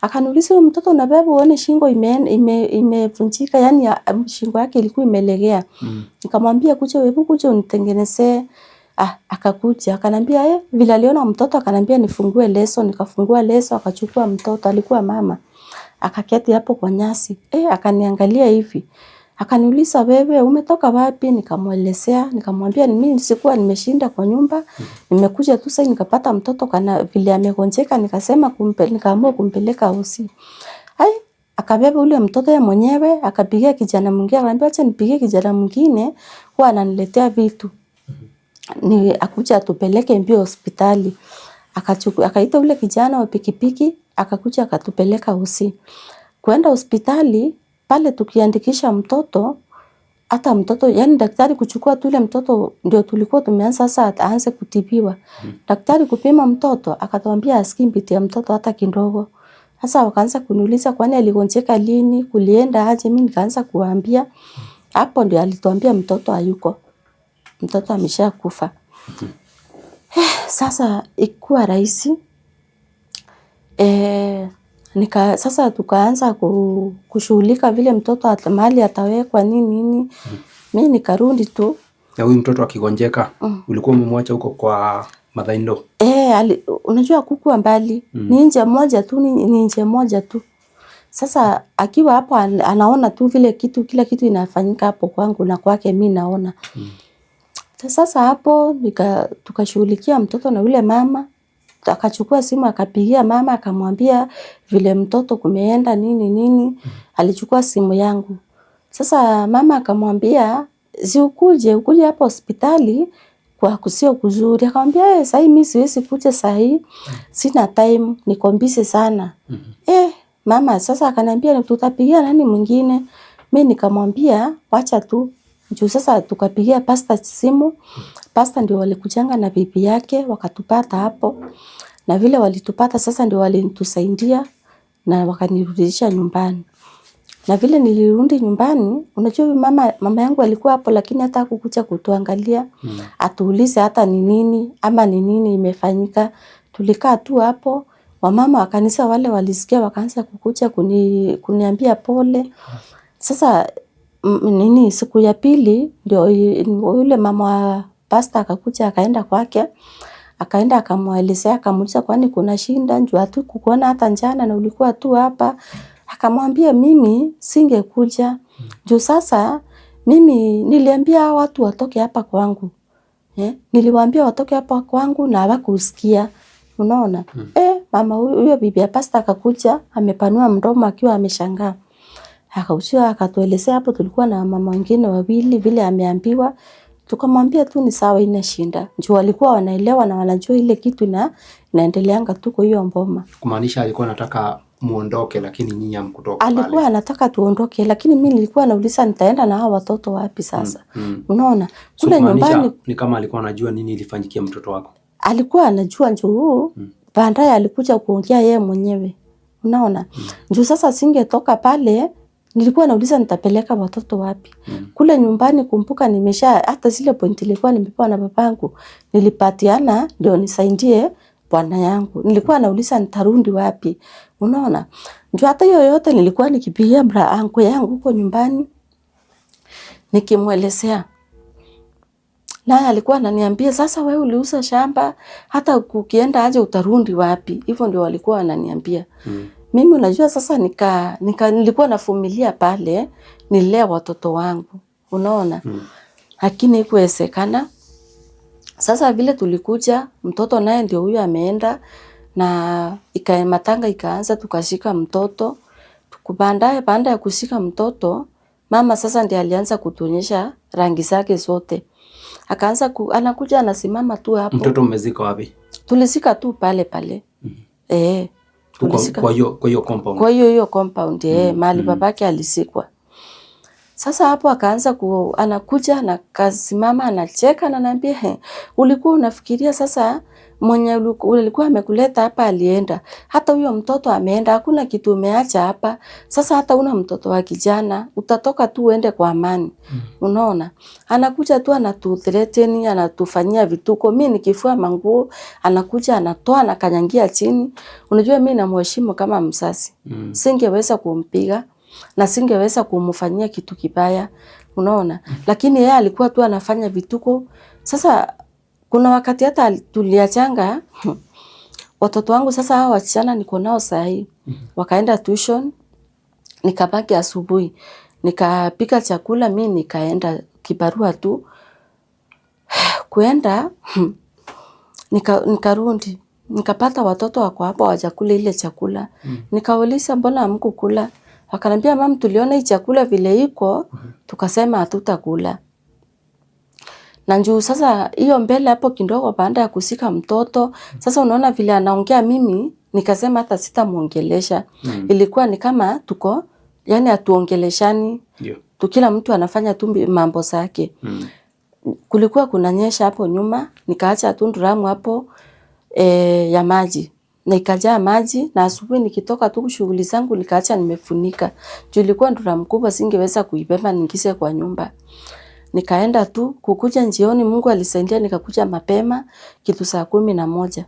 Speaker 2: Akaniuliza, "Huyu mtoto unabeba uone shingo imevunjika, yani shingo yake ilikuwa imelegea." Nikamwambia kuja, hebu kuja unitengenezee. Ah, akakuja akanambia vile aliona mtoto akanambia nifungue leso, nikafungua leso akachukua mtoto, alikuwa mama. Akaketi hapo kwa nyasi. Akaniangalia hivi. Akaniuliza wewe umetoka wapi? Nikamwelezea, nikamwambia mimi sikuwa nimeshinda kwa nyumba. Nimekuja tu sasa nikapata mtoto kana vile amegonjeka, nikasema nikaamua kumpeleka hosi. Ai, akabeba ule mtoto yeye mwenyewe, akapigia kijana mwingine, akamwambia acha nipigie kijana mwingine huwa ananiletea vitu. Ni akuja atupeleke mbio hospitali. Akaita ule kijana wa pikipiki, akakuja akatupeleka hosi. Kuenda hospitali pale tukiandikisha mtoto, hata mtoto yani daktari kuchukua tu ule mtoto ndio tulikuwa tumeanza sasa aanze kutibiwa. Daktari kupima mtoto akatuambia asikii beat ya mtoto hata kidogo. Sasa wakaanza kuniuliza kwani aligonjeka lini, kulienda aje, mimi nikaanza kuwaambia. Hapo ndio alituambia mtoto hayuko. Mtoto ameshakufa. Sasa ikuwa rahisi. Sasa tukaanza kushughulika vile mtoto mahali atawekwa nini nini. Mi nikarudi tu.
Speaker 1: Na huyu mtoto akigonjeka, ulikuwa umemwacha huko kwa mother in law?
Speaker 2: Unajua kukuwa mbali. Ni nje moja tu, ni nje moja tu. Sasa akiwa hapo anaona tu vile kitu, kila kitu inafanyika hapo kwangu na kwake mi naona. Sasa hapo tukashughulikia mtoto na yule mama. Akachukua simu akapigia mama akamwambia vile mtoto kumeenda nini nini. Alichukua simu yangu. Sasa mama akamwambia si ukuje, ukuje hapa hospitali kwa kusio kuzuri. Akamwambia sahi mimi siwezi kuja sahi. Sina time, niko busy sana. Mama sasa akaniambia tutapigia nani mwingine. Mimi nikamwambia wacha tu. Juu sasa tukapigia pastor simu. Pastor ndio walikujanga na bibi yake wakatupata hapo. Na vile walitupata sasa ndio walitusaidia na wakanirudisha nyumbani. Na vile nilirudi nyumbani, unajua mama yangu alikuwa hapo lakini hata hakukuja kutuangalia, atuulize hata ni nini ama ni nini imefanyika. Tulikaa tu hapo, wamama wa kanisa wale walisikia wakaanza kukuja kuniambia pole. Sasa nini siku ya pili ndio yule mama wa pastor akakuja akaenda kwake. Akaenda akamwelezea akamuuliza kwani kuna shinda juu hatukukuona hata jana na ulikuwa tu hapa. Akamwambia mimi singekuja. Juu sasa mimi niliambia watu watoke hapa kwangu. Niliwaambia watoke hapa kwangu na hawakusikia. Unaona? Mama huyo bibi ya pastor akakuja amepanua mdomo akiwa ameshangaa. Akakuja akatuelezea hapo tulikuwa na mama wengine wawili vile ameambiwa. Tukamwambia tu ni sawa haina shida. Juu walikuwa wanaelewa na wanajua ile kitu inaendeleanga tu kwa hiyo mboma.
Speaker 1: Kumaanisha alikuwa anataka muondoke lakini nyinyi hamkutoka pale.
Speaker 2: Alikuwa anataka tuondoke lakini mimi nilikuwa nauliza nitaenda na hao watoto wapi sasa. Unaona?
Speaker 1: So
Speaker 2: Kule
Speaker 1: kumaanisha
Speaker 2: nyumbani
Speaker 1: ni kama alikuwa anajua nini ilifanyikia mtoto wako.
Speaker 2: Alikuwa anajua juu baadaye alikuja kuongea yeye mwenyewe. Unaona? Juu sasa singetoka pale, nilikuwa nauliza nitapeleka watoto wapi. Kule nyumbani kumbuka nimesha hata zile point nilikuwa nimepewa na babangu nilipatiana ndio nisaidie bwana yangu. Nilikuwa nauliza nitarundi wapi? Unaona? Ndio hata hiyo yote nilikuwa nikipigia uncle yangu huko nyumbani nikimwelezea. Naye alikuwa ananiambia sasa, wewe uliuza shamba, hata ukienda aje utarundi wapi? Hivyo ndio walikuwa wananiambia. Mimi unajua sasa nika nilikuwa navumilia pale nilea watoto wangu. Unaona? Lakini ikuwezekana. Sasa vile tulikuja, mtoto naye ndio huyo ameenda na matanga ikaanza, tukashika mtoto. Baadaye baada ya kushika mtoto, mama sasa ndiye alianza kutuonyesha rangi zake zote. Akaanza anakuja anasimama tu hapo.
Speaker 1: Mtoto mmezika wapi?
Speaker 2: Tulizika tu pale pale.
Speaker 1: Tulizika kwa hiyo compound.
Speaker 2: Kwa hiyo hiyo compound mahali babake alizikwa. Sasa hapo akaanza anakuja anakasimama anacheka na ananiambia, he, ulikuwa unafikiria sasa mwenye ulikuwa amekuleta hapa alienda. Hata huyo mtoto ameenda, hakuna kitu umeacha hapa. Sasa hata una mtoto wa kijana, utatoka tu uende kwa amani. Unaona? Anakuja tu anatuthreaten, anatufanyia vituko. Mimi nikifua manguo, anakuja anatoa na kanyangia chini. Unajua mimi namheshimu kama mzazi. Singeweza kumpiga na singeweza kumfanyia kitu kibaya, unaona? Lakini yeye alikuwa tu anafanya vituko. Sasa kuna wakati hata tuliachanga watoto wangu sasa, hao wasichana niko nao saa hii, wakaenda tuition, nikabaki asubuhi, nikapika chakula, mi nikaenda kibarua tu kuenda nikarundi nikapata watoto wako hapo hawajakula ile chakula. Nikauliza mbona hamkukula? Wakaniambia mam, tuliona hii chakula vile iko, tukasema hatutakula. Na njuu sasa hiyo mbele hapo kidogo baada ya kushika mtoto, sasa unaona vile anaongea, mimi nikasema hata sitamuongelesha. Ilikuwa ni kama tuko yani hatuongeleshani. Tu kila mtu anafanya tu mambo zake. Kulikuwa kunanyesha hapo nyuma, nikaacha tu drum hapo ya maji. Na ikajaa maji na asubuhi nikitoka tu shughuli zangu nikaacha nimefunika. Juu ilikuwa drum kubwa singeweza kuibeba niingize kwa nyumba. Nikaenda tu kukuja njioni, Mungu alisaidia nikakuja mapema kitu saa 11.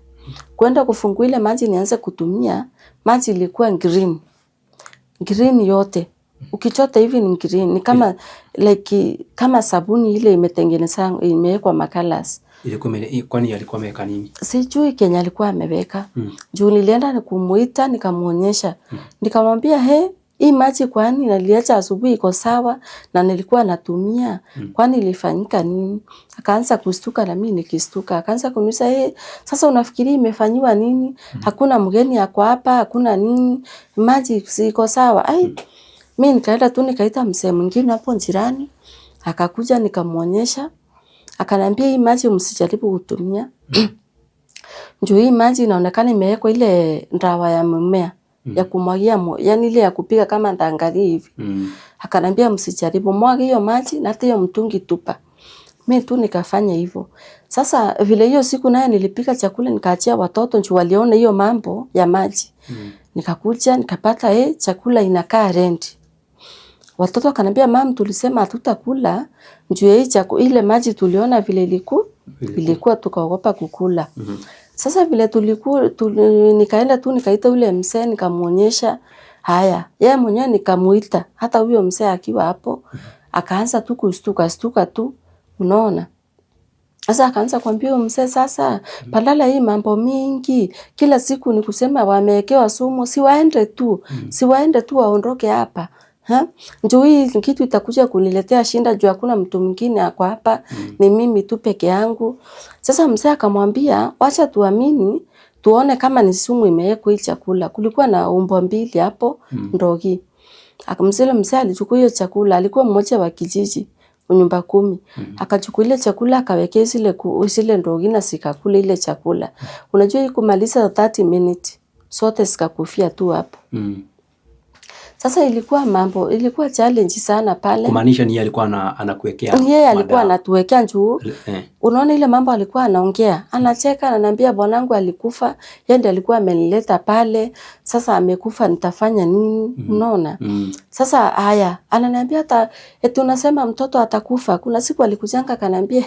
Speaker 2: Kwenda kufungua ile maji nianze kutumia, maji ilikuwa green. Green yote. Ukichota hivi ni green, ni kama like kama sabuni ile imetengeneza imewekwa makalas.
Speaker 1: Ilikuwa kwani alikuwa ameweka nini?
Speaker 2: Sijui Kenya alikuwa ameweka. Juu nilienda kumuita nikamuonyesha. Nikamwambia he, hii maji kwani niliacha asubuhi iko sawa na nilikuwa natumia, kwani ilifanyika nini? Akaanza kustuka na mimi nikistuka. Akaanza kuniuliza, sasa unafikiria imefanyiwa nini? Hakuna mgeni ako hapa, hakuna nini? Maji iko sawa. Ai, mimi nikaenda tu nikaita mzee mwingine hapo jirani, akakuja nikamuonyesha. Akaniambia hii maji msijaribu kutumia. Juu hii maji inaonekana imewekwa ile ndawa ya mmea ya kumwagia, yani ile ya kupika kama ndangari hivi. Akanambia msijaribu, mwaga hiyo maji na hata hiyo mtungi tupa. Mimi tu nikafanya hivyo. Sasa vile hiyo siku naye nilipika chakula nikaachia watoto juu waliona hiyo mambo ya maji. Nikakuja nikapata chakula inakaa rendi. Watoto wakanambia mam, tulisema hatutakula juu ya hii chakula, ile maji tuliona vile ilikuwa tukaogopa kukula. Sasa vile nikaenda tu nikaita yule mzee nikamuonyesha haya. Yeye mwenyewe nikamuita, hata huyo mzee akiwa hapo akaanza tu kustuka stuka tu, unaona. Sasa akaanza kuambia huyo mzee sasa, badala hii mambo mingi, kila siku ni kusema wamewekewa sumu, si waende tu, si waende tu waondoke hapa. Ha? Njoo hii kitu itakuja kuniletea shinda juu hakuna mtu mwingine ako hapa, ni mimi tu peke yangu. Sasa mzee akamwambia wacha tuamini tuone kama ni sumu imewekwa hii chakula. Kulikuwa na umbwa mbili hapo ndogi. Akamzile mzee alichukua hiyo chakula, alikuwa mmoja wa kijiji nyumba 10. Akachukua ile chakula akawekea zile ndogi na zikakula ile chakula. Unajua hii kumaliza 30 minutes sote zikakufia tu hapo. Sasa ilikuwa mambo, ilikuwa challenge sana pale.
Speaker 1: Kumaanisha ni yeye alikuwa anakuwekea
Speaker 2: Yeye alikuwa
Speaker 1: madawa.
Speaker 2: anatuwekea juu unaona ile mambo alikuwa anaongea, anacheka, ananiambia bwanangu alikufa, yeye ndiye alikuwa amenileta pale, sasa amekufa, nitafanya nini? Unaona? Sasa haya, ananiambia hata eti unasema mtoto atakufa. Kuna siku alikujanga akaniambia,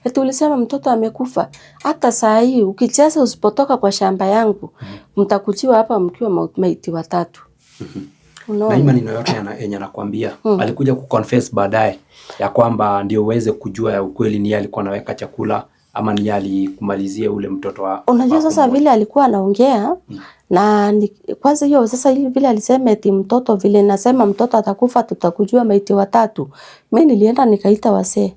Speaker 2: eti ulisema mtoto amekufa. Hata saa hii ukicheza usipotoka kwa shamba yangu, mtakujiwa hapa mkiwa maiti watatu.
Speaker 1: Na hii
Speaker 2: Unaona?
Speaker 1: maneno yote yenye anakuambia alikuja kuconfess baadaye ya kwamba ndio uweze kujua ya ukweli ni yeye alikuwa anaweka chakula ama ni yeye alikumalizia ule mtoto wa
Speaker 2: Unajua
Speaker 1: wako
Speaker 2: sasa
Speaker 1: mmoja.
Speaker 2: vile alikuwa anaongea na kwanza hiyo sasa hivi vile alisema eti mtoto vile nasema mtoto atakufa tutakujua maiti watatu. Mimi nilienda nikaita wasee.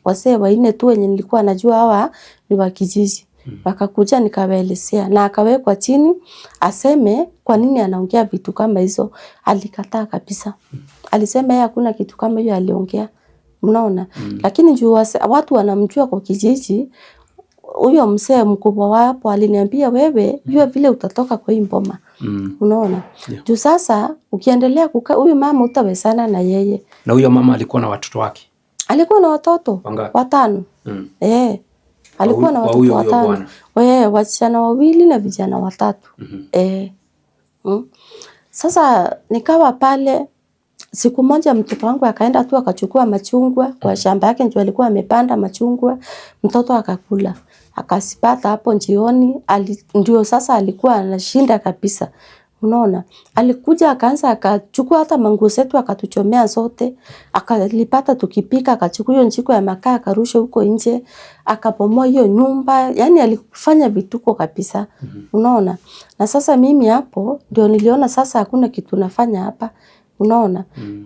Speaker 2: Wasee wanne tu wenye nilikuwa najua hawa ni wa kijiji. Wakakuja nikawaelezea na akawekwa chini aseme kwa nini anaongea vitu kama hizo. Alikataa kabisa. Alisema yeye hakuna kitu kama hiyo aliongea. Mnaona? Lakini juu watu wanamjua kwa kijiji, huyo mzee mkubwa wapo aliniambia wewe, jua vile utatoka kwa hii mboma. Unaona?
Speaker 1: Yeah.
Speaker 2: Juu sasa ukiendelea kukaa huyu mama utawezana na yeye.
Speaker 1: Na huyo mama alikuwa na watoto wake
Speaker 2: Alikuwa na watoto
Speaker 1: wangapi?
Speaker 2: watano. Alikuwa na
Speaker 1: Wa
Speaker 2: watoto
Speaker 1: huyo huyo
Speaker 2: watano.
Speaker 1: bwana.
Speaker 2: Wasichana wawili na vijana watatu. Sasa nikawa pale siku moja mtoto wangu akaenda tu akachukua machungwa kwa shamba yake, ndio alikuwa amepanda machungwa, mtoto akakula. Akasipata hapo njioni, ndio sasa alikuwa anashinda kabisa. Unaona? Alikuja akaanza akachukua hata manguo zetu akatuchomea zote, akalipata tukipika, akachukua hiyo njiko ya makaa akarusha huko nje, akabomoa hiyo nyumba, yani alifanya vituko kabisa. Unaona? Na sasa mimi hapo ndio niliona sasa hakuna kitu nafanya hapa. Unaona?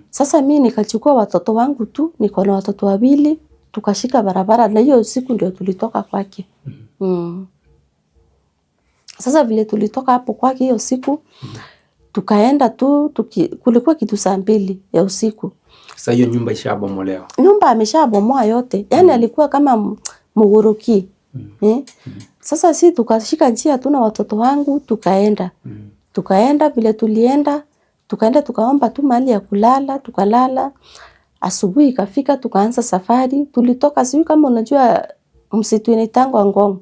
Speaker 2: Sasa mimi nikachukua watoto wangu tu, niko na watoto wawili, tukashika barabara na hiyo siku ndio tulitoka kwake. Sasa vile tulitoka hapo kwake hiyo siku, tukaenda tu kulikuwa kitu 2:00 ya usiku.
Speaker 1: Sasa hiyo nyumba ishabomolewa.
Speaker 2: Nyumba ameshabomoa yote. Yaani alikuwa kama mughuruki. Sasa si tukashika njia tu na watoto wangu tukaenda. Tukaenda vile tulienda, tukaenda tukaomba tu mahali ya kulala, tukalala. Asubuhi ikafika tukaanza safari. Tulitoka, sijui kama unajua msitu inaitangwa Ngong.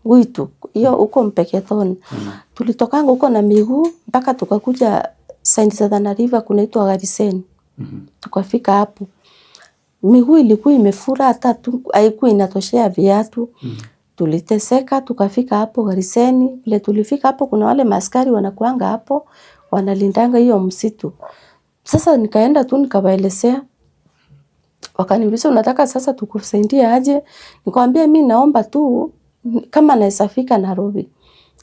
Speaker 2: Witu, hiyo huko Mpeketoni. Tulitokanga huko na miguu mpaka tukakuja Saint Tana River kunaitwa Gariseni. Tukafika hapo. Miguu ilikuwa imefura hata haikuwa inatoshea viatu. Tuliteseka tukafika hapo Gariseni. Vile tulifika hapo kuna wale maskari wanakuanga hapo wanalindanga hiyo msitu. Sasa nikaenda tu nikawaelezea. Wakaniuliza unataka sasa tukusaidie aje? Nikamwambia mimi naomba tu kama naweza fika Nairobi.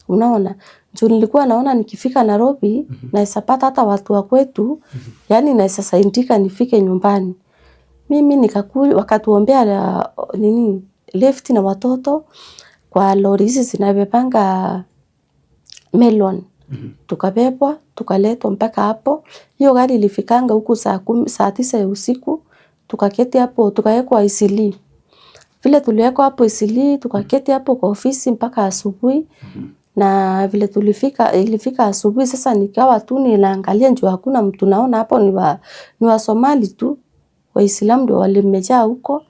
Speaker 2: Unaona? Juu nilikuwa naona nikifika Nairobi naweza pata hata watu wa kwetu, yani naweza saidika nifike nyumbani. Mimi wakatuombea nini lift na watoto kwa lori hizi zinabebanga melon. Tukabebwa, tukaletwa mpaka hapo. Hiyo gari ilifikanga huku 9:00 ya usiku. Tukaketi hapo, tukawekwa Eastleigh. Vile tuliwekwa hapo Eastleigh, tukaketi hapo kwa ofisi mpaka asubuhi. Na vile ilifika asubuhi sasa nikawa tu ninaangalia juu hakuna mtu naona hapo ni wa Somali tu. Waislamu ndio walimejaa huko.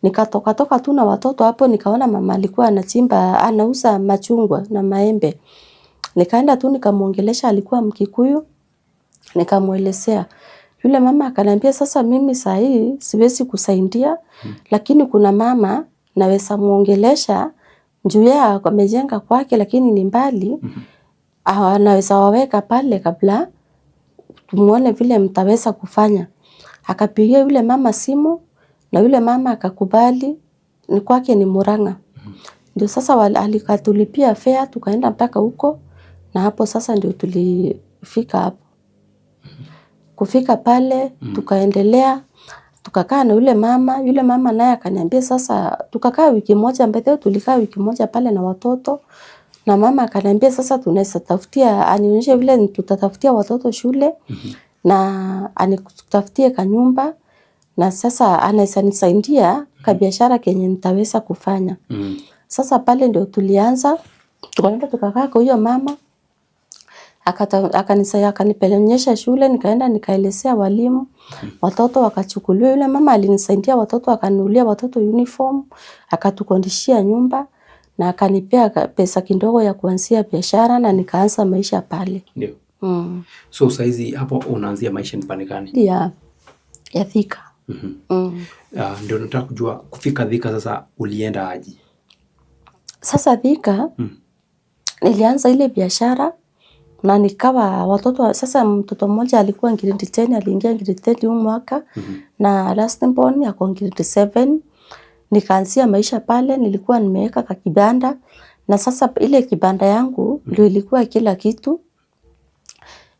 Speaker 2: Nikatoka toka tu na watoto hapo nikaona mama alikuwa anachimba, anauza machungwa na maembe. Nikaenda tu nikamuongelesha, alikuwa Mkikuyu. Nikamuelezea. Yule mama akaniambia sasa mimi saa hii siwezi kusaidia, lakini kuna mama naweza muongelesha juu yeye amejenga kwake lakini ni mbali. Anaweza waweka pale kabla tumuone vile mtaweza kufanya. Akapigia yule mama simu na yule mama akakubali, ni kwake ni Murang'a. Ndio sasa alikatulipia fare tukaenda mpaka huko na hapo sasa ndio tulifika hapo. Kufika pale tukaendelea, tukakaa na yule mama, yule mama naye akaniambia sasa tukakaa wiki moja, mbele tulikaa wiki moja pale na watoto. Na mama akaniambia sasa tunaweza tafutia, anionyeshe vile tutatafutia watoto shule na anitafutie kanyumba na sasa anaweza nisaidia kabiashara kenye nitaweza kufanya. Sasa pale ndio tulianza, tukaenda tukakaa kwa huyo mama. Akanipelekesha shule, nikaenda nikaelezea walimu, watoto wakachukuliwa. Yule mama alinisaidia watoto, akanunulia watoto uniform, akatukondishia nyumba na akanipea pesa kidogo ya kuanzia biashara na nikaanza maisha pale.
Speaker 1: Ndio.
Speaker 2: Mm.
Speaker 1: So saizi hapo unaanzia maisha ni pande gani?
Speaker 2: Ya Thika. Mm.
Speaker 1: Ndio nataka kujua kufika Thika sasa ulienda aje?
Speaker 2: Sasa Thika nilianza ile biashara na nikawa watoto sasa, mtoto mmoja alikuwa grade 10, aliingia grade 10 huu mwaka na last born ako grade 7. Nikaanzia maisha pale, nilikuwa nimeweka kakibanda na sasa ile kibanda yangu ndio ilikuwa kila kitu,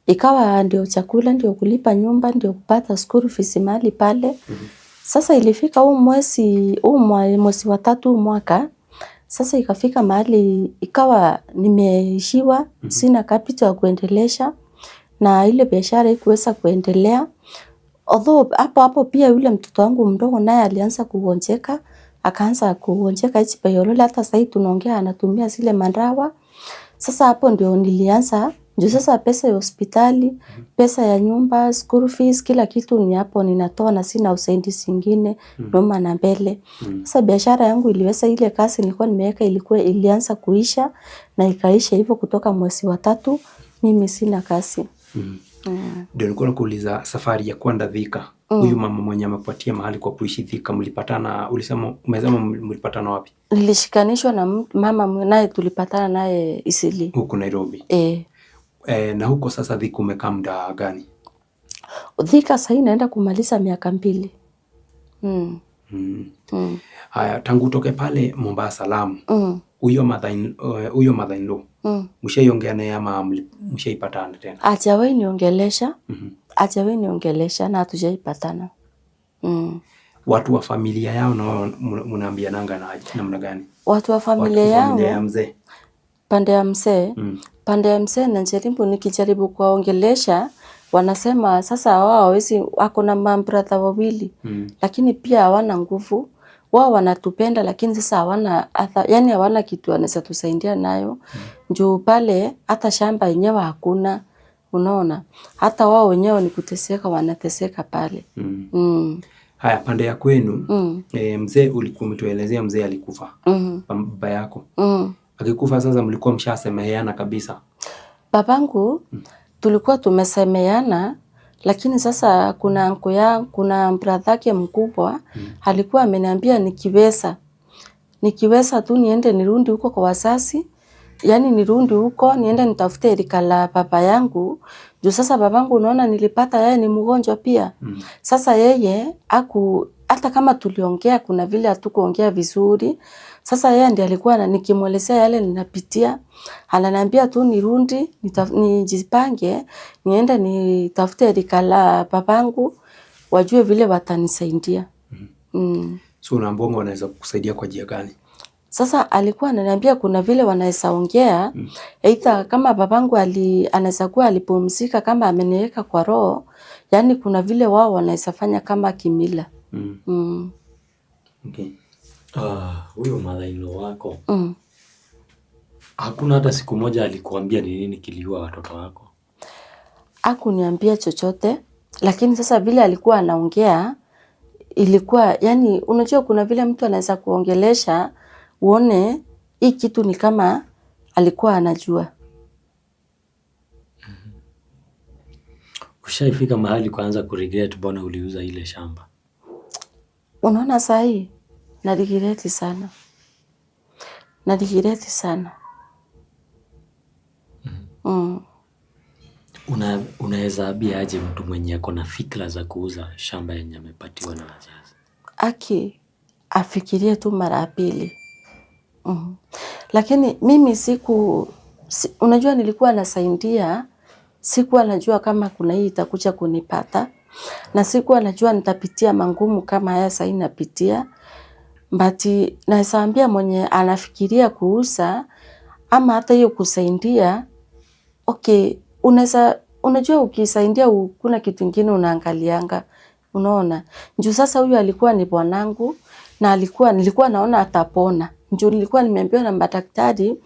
Speaker 2: ikawa ndio chakula, ndio kulipa nyumba, ndio kupata school fees mahali pale. Sasa ilifika huu mwezi huu mwezi wa tatu huu mwaka, sasa ikafika mahali ikawa nimeishiwa, sina capital ya kuendelesha na ile biashara ikuweza kuendelea. Although hapo hapo pia yule mtoto wangu mdogo naye alianza kugonjeka, akaanza kugonjeka H pylori, hata sasa tunaongea anatumia zile madawa. Sasa hapo ndio nilianza, ndio sasa pesa ya hospitali, pesa ya nyumba, school fees, kila kitu ni hapo ninatoa na sina usaidizi ingine nyuma na mbele. Sasa biashara yangu iliweza, ile kazi nilikuwa nimeweka ilikuwa ilianza kuisha na ikaisha hivyo kutoka mwezi wa tatu mimi sina kazi.
Speaker 1: Ndio nilikuwa nakuuliza safari ya kwenda Thika. Huyu mama mwenye amekupatia mahali kwa kuishi Thika, mlipatana, ulisema umesema mlipatana wapi?
Speaker 2: Nilishikanishwa na mama naye tulipatana naye Isili.
Speaker 1: Huku Nairobi.
Speaker 2: Eh.
Speaker 1: Na huko sasa Thika umekaa muda gani?
Speaker 2: Thika sahii naenda kumaliza miaka 2.
Speaker 1: Haya, tangu utoke pale Mombasa Lamu. Huyo mother in law. Mshaiongea naye ama mshaipatana tena?
Speaker 2: Hajawahi niongelesha. Hajawahi niongelesha na hatujaipatana.
Speaker 1: Watu wa familia yao na wao mnaambiananga na namna gani?
Speaker 2: Watu wa familia
Speaker 1: Watu wa
Speaker 2: yao,
Speaker 1: familia ya mzee.
Speaker 2: Pande ya mzee. Pande ya mzee najaribu, nikijaribu kuwaongelesha wanasema sasa wao hawawezi, wako na mabrother wawili. Lakini pia hawana nguvu. Wao wanatupenda lakini sasa hawana yani hawana kitu wanaweza tusaidia nayo. Juu pale hata shamba yenyewe hakuna, unaona. Hata wao wenyewe ni kuteseka, wanateseka pale.
Speaker 1: Haya, pande ya kwenu, mzee ulikuwa umetuelezea mzee alikufa. Baba yako. Akikufa sasa mlikuwa mshasemeheana kabisa?
Speaker 2: Babangu tulikuwa tumesemeana, lakini sasa kuna anko yangu, kuna brother yake mkubwa alikuwa ameniambia nikiweza tu niende nirudi huko kwa wazazi, yani nirudi huko niende nitafute rika la baba yangu. Juu sasa babangu unaona nilipata yeye ni mgonjwa pia. Sasa yeye hata kama tuliongea kuna vile hatukuongea vizuri. Sasa yeye ndiye alikuwa nikimuelezea yale ninapitia, ananiambia tu nirudi, nijipange, niende nitafute rika la babangu, wajue vile watanisaidia.
Speaker 1: So unaambiwa wanaweza kukusaidia kwa njia gani?
Speaker 2: Sasa alikuwa ananiambia kuna vile wanaweza ongea, either kama babangu anaweza kuwa alipumzika kama ameniweka kwa roho, yani kuna vile wao wanaweza fanya kama kimila.
Speaker 1: Okay.
Speaker 3: Huyo mother-in-law wako. Hakuna hata siku moja alikuambia ni nini kiliua watoto wako?
Speaker 2: Hakuniambia chochote, lakini sasa vile alikuwa anaongea ilikuwa yani, unajua kuna vile mtu anaweza kuongelesha uone hii kitu ni kama alikuwa anajua.
Speaker 3: Ushaifika mahali kuanza kuregret mbona uliuza ile shamba?
Speaker 2: Unaona saa hii na regret sana. Na regret sana.
Speaker 3: Unaweza ambia aje mtu mwenye ako na fikra za kuuza shamba yenye amepatiwa na wazazi?
Speaker 2: Aki afikirie tu mara ya pili. Lakini mimi siku, si, unajua nilikuwa nasaidia, sikuwa najua kama kuna hii itakuja kunipata, na sikuwa najua nitapitia mangumu kama haya sasa napitia. But naweza ambia mwenye anafikiria kuuza ama hata hiyo kusaidia, okay, unaweza, unajua ukisaidia kuna kitu kingine unaangalianga, unaona. Juu sasa huyu alikuwa ni bwanangu na nilikuwa naona atapona Juu nilikuwa nimeambiwa na madaktari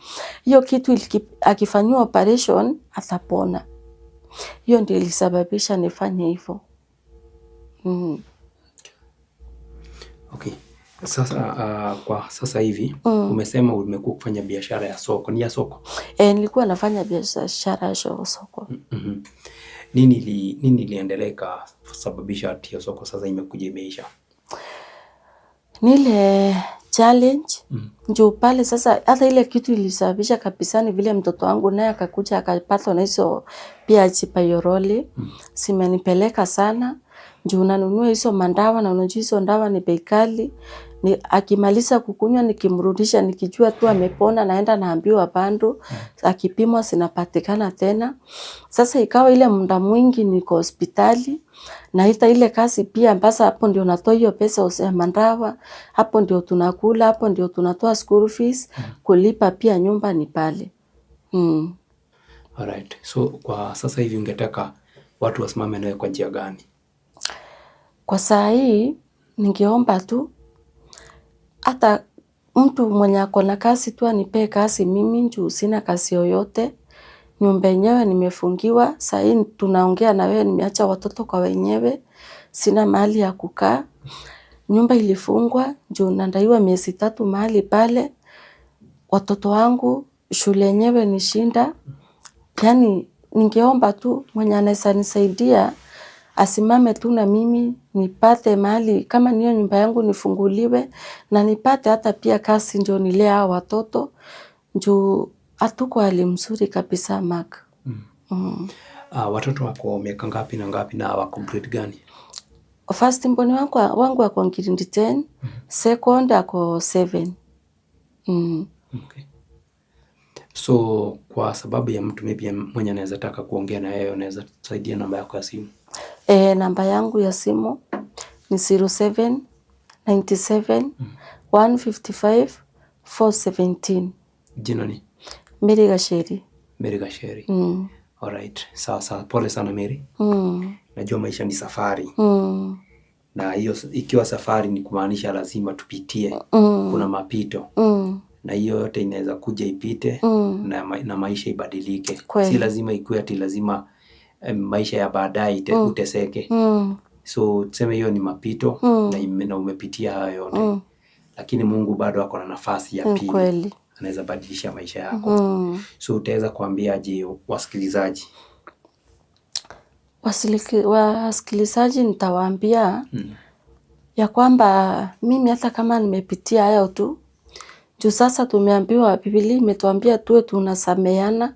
Speaker 2: hiyo kitu akifanyiwa operation atapona. Hiyo ndio ilisababisha nifanye hivyo.
Speaker 1: Okay. Sasa kwa sasa hivi umesema umekuwa kufanya biashara ya soko, ni ya soko?
Speaker 2: E, nilikuwa nafanya biashara ya soko.
Speaker 1: Nini iliendelea ikasababisha ati hiyo soko sasa imekuja imeisha?
Speaker 2: Nile challenge juu pale sasa, hata ile kitu ilisababisha kabisa ni vile mtoto wangu naye akakuja akapatwa na hizo pia H pylori. Zimenipeleka sana juu unanunua hizo mandawa na unajua hizo ndawa ni bei kali. Ni akimaliza kukunywa nikimrudisha nikijua tu amepona, naenda naambiwa bado, akipimwa zinapatikana tena. Sasa ikawa ile muda mwingi niko hospitali na hata ile kazi pia mpasa hapo ndio natoa hiyo pesa ya mandawa, hapo ndio tunakula, hapo ndio tunatoa school fees, kulipa pia nyumba ni pale.
Speaker 1: Alright. So kwa sasa hivi ungetaka watu wasimame nawe kwa njia gani?
Speaker 2: Kwa saa hii ningeomba tu hata mtu mwenye ako na kazi tu anipee kazi mimi, juu sina kazi yoyote. Nyumba yenyewe nimefungiwa, saa hii tunaongea na wewe nimeacha watoto kwa wenyewe, sina mahali ya kukaa. Nyumba ilifungwa juu nadaiwa miezi 3 mahali pale. Watoto wangu shule yenyewe ni shinda. Yaani ningeomba tu mwenye anaweza nisaidia asimame tu na mimi nipate mahali kama niyo nyumba yangu nifunguliwe na nipate hata pia kazi ndio nilee hao watoto juu hatuko hali mzuri kabisa Mark.
Speaker 1: Watoto wako miaka ngapi na ngapi na wako grade gani?
Speaker 2: First born wangu ako grade 10, second ako 7.
Speaker 1: Okay. So kwa sababu ya mtu maybe mwenye anaweza taka kuongea na yeye, unaweza saidia namba yako ya simu?
Speaker 2: Namba yangu ya simu ni 07 97 155 417.
Speaker 1: Jina ni?
Speaker 2: Mary Gacheri.
Speaker 1: Mary Gacheri. Alright. Sawa sawa. Pole sana Mary. Najua maisha ni safari. Na hiyo ikiwa safari ni kumaanisha lazima tupitie. Kuna mapito. Na hiyo yote inaweza kuja ipite na maisha ibadilike. Si lazima ikuwe ati lazima maisha ya baadaye uteseke. So tuseme hiyo ni mapito na umepitia hayo yote. Lakini Mungu bado ako na nafasi ya pili. Anaweza badilisha maisha yako. So utaweza kuambia aje wasikilizaji?
Speaker 2: Wasikilizaji nitawaambia ya kwamba mimi hata kama nimepitia hayo tu, juu sasa tumeambiwa, Biblia imetuambia tuwe tunasameheana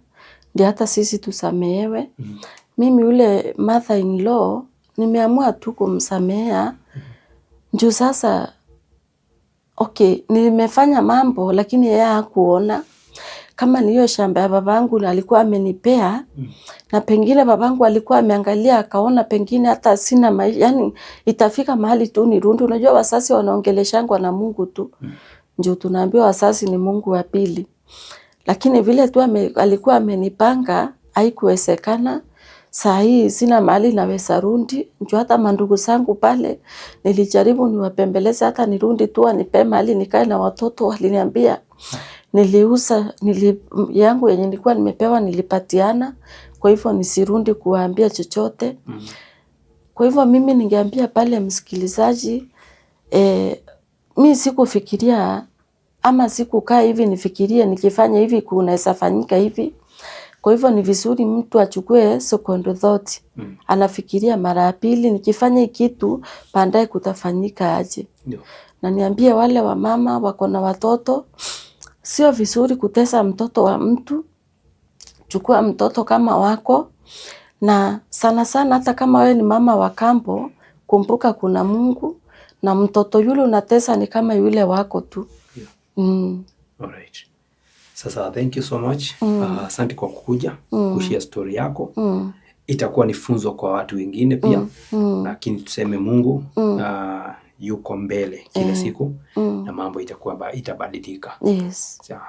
Speaker 2: ndio hata sisi tusamehewe. Mimi yule mother in law nimeamua tu kumsamehea juu sasa okay, nimefanya mambo lakini yeye hakuona kama ni hiyo shamba ya babangu na alikuwa amenipea na pengine babangu alikuwa ameangalia akaona pengine hata sina maisha, yani itafika mahali tu nirudi. Unajua wasasi wanaongeleshangwa na Mungu tu. Ndio tunaambiwa wasasi ni Mungu wa pili. Lakini vile tu alikuwa amenipanga haikuwezekana. Saa hii sina mahali naweza rudi. Ndio hata mandugu zangu pale nilijaribu niwapembeleze hata nirudi tu anipe mahali nikae na watoto, waliniambia niliuza yangu yenye nilikuwa nimepewa nilipatiana, kwa hivyo nisirudi kuwaambia chochote. Kwa hivyo mimi ningeambia pale msikilizaji, mi sikufikiria ama sikukaa hivi nifikirie nikifanya hivi kunaweza fanyika hivi. Kwa hivyo ni vizuri mtu achukue second thought. Anafikiria mara ya pili, nikifanya hii kitu baadaye kutafanyika aje. Na niambie wale wamama wako na watoto, sio vizuri kutesa mtoto wa mtu. Chukua mtoto kama wako, na sana sana hata kama wewe ni mama wa kambo, kumbuka kuna Mungu na mtoto yule unatesa ni kama yule wako tu.
Speaker 1: Alright. Sasa thank you so much. Asante kwa kukuja, kushare story yako. Itakuwa ni funzo kwa watu wengine pia. Lakini tuseme Mungu yuko mbele kila siku na mambo itabadilika. Sawa.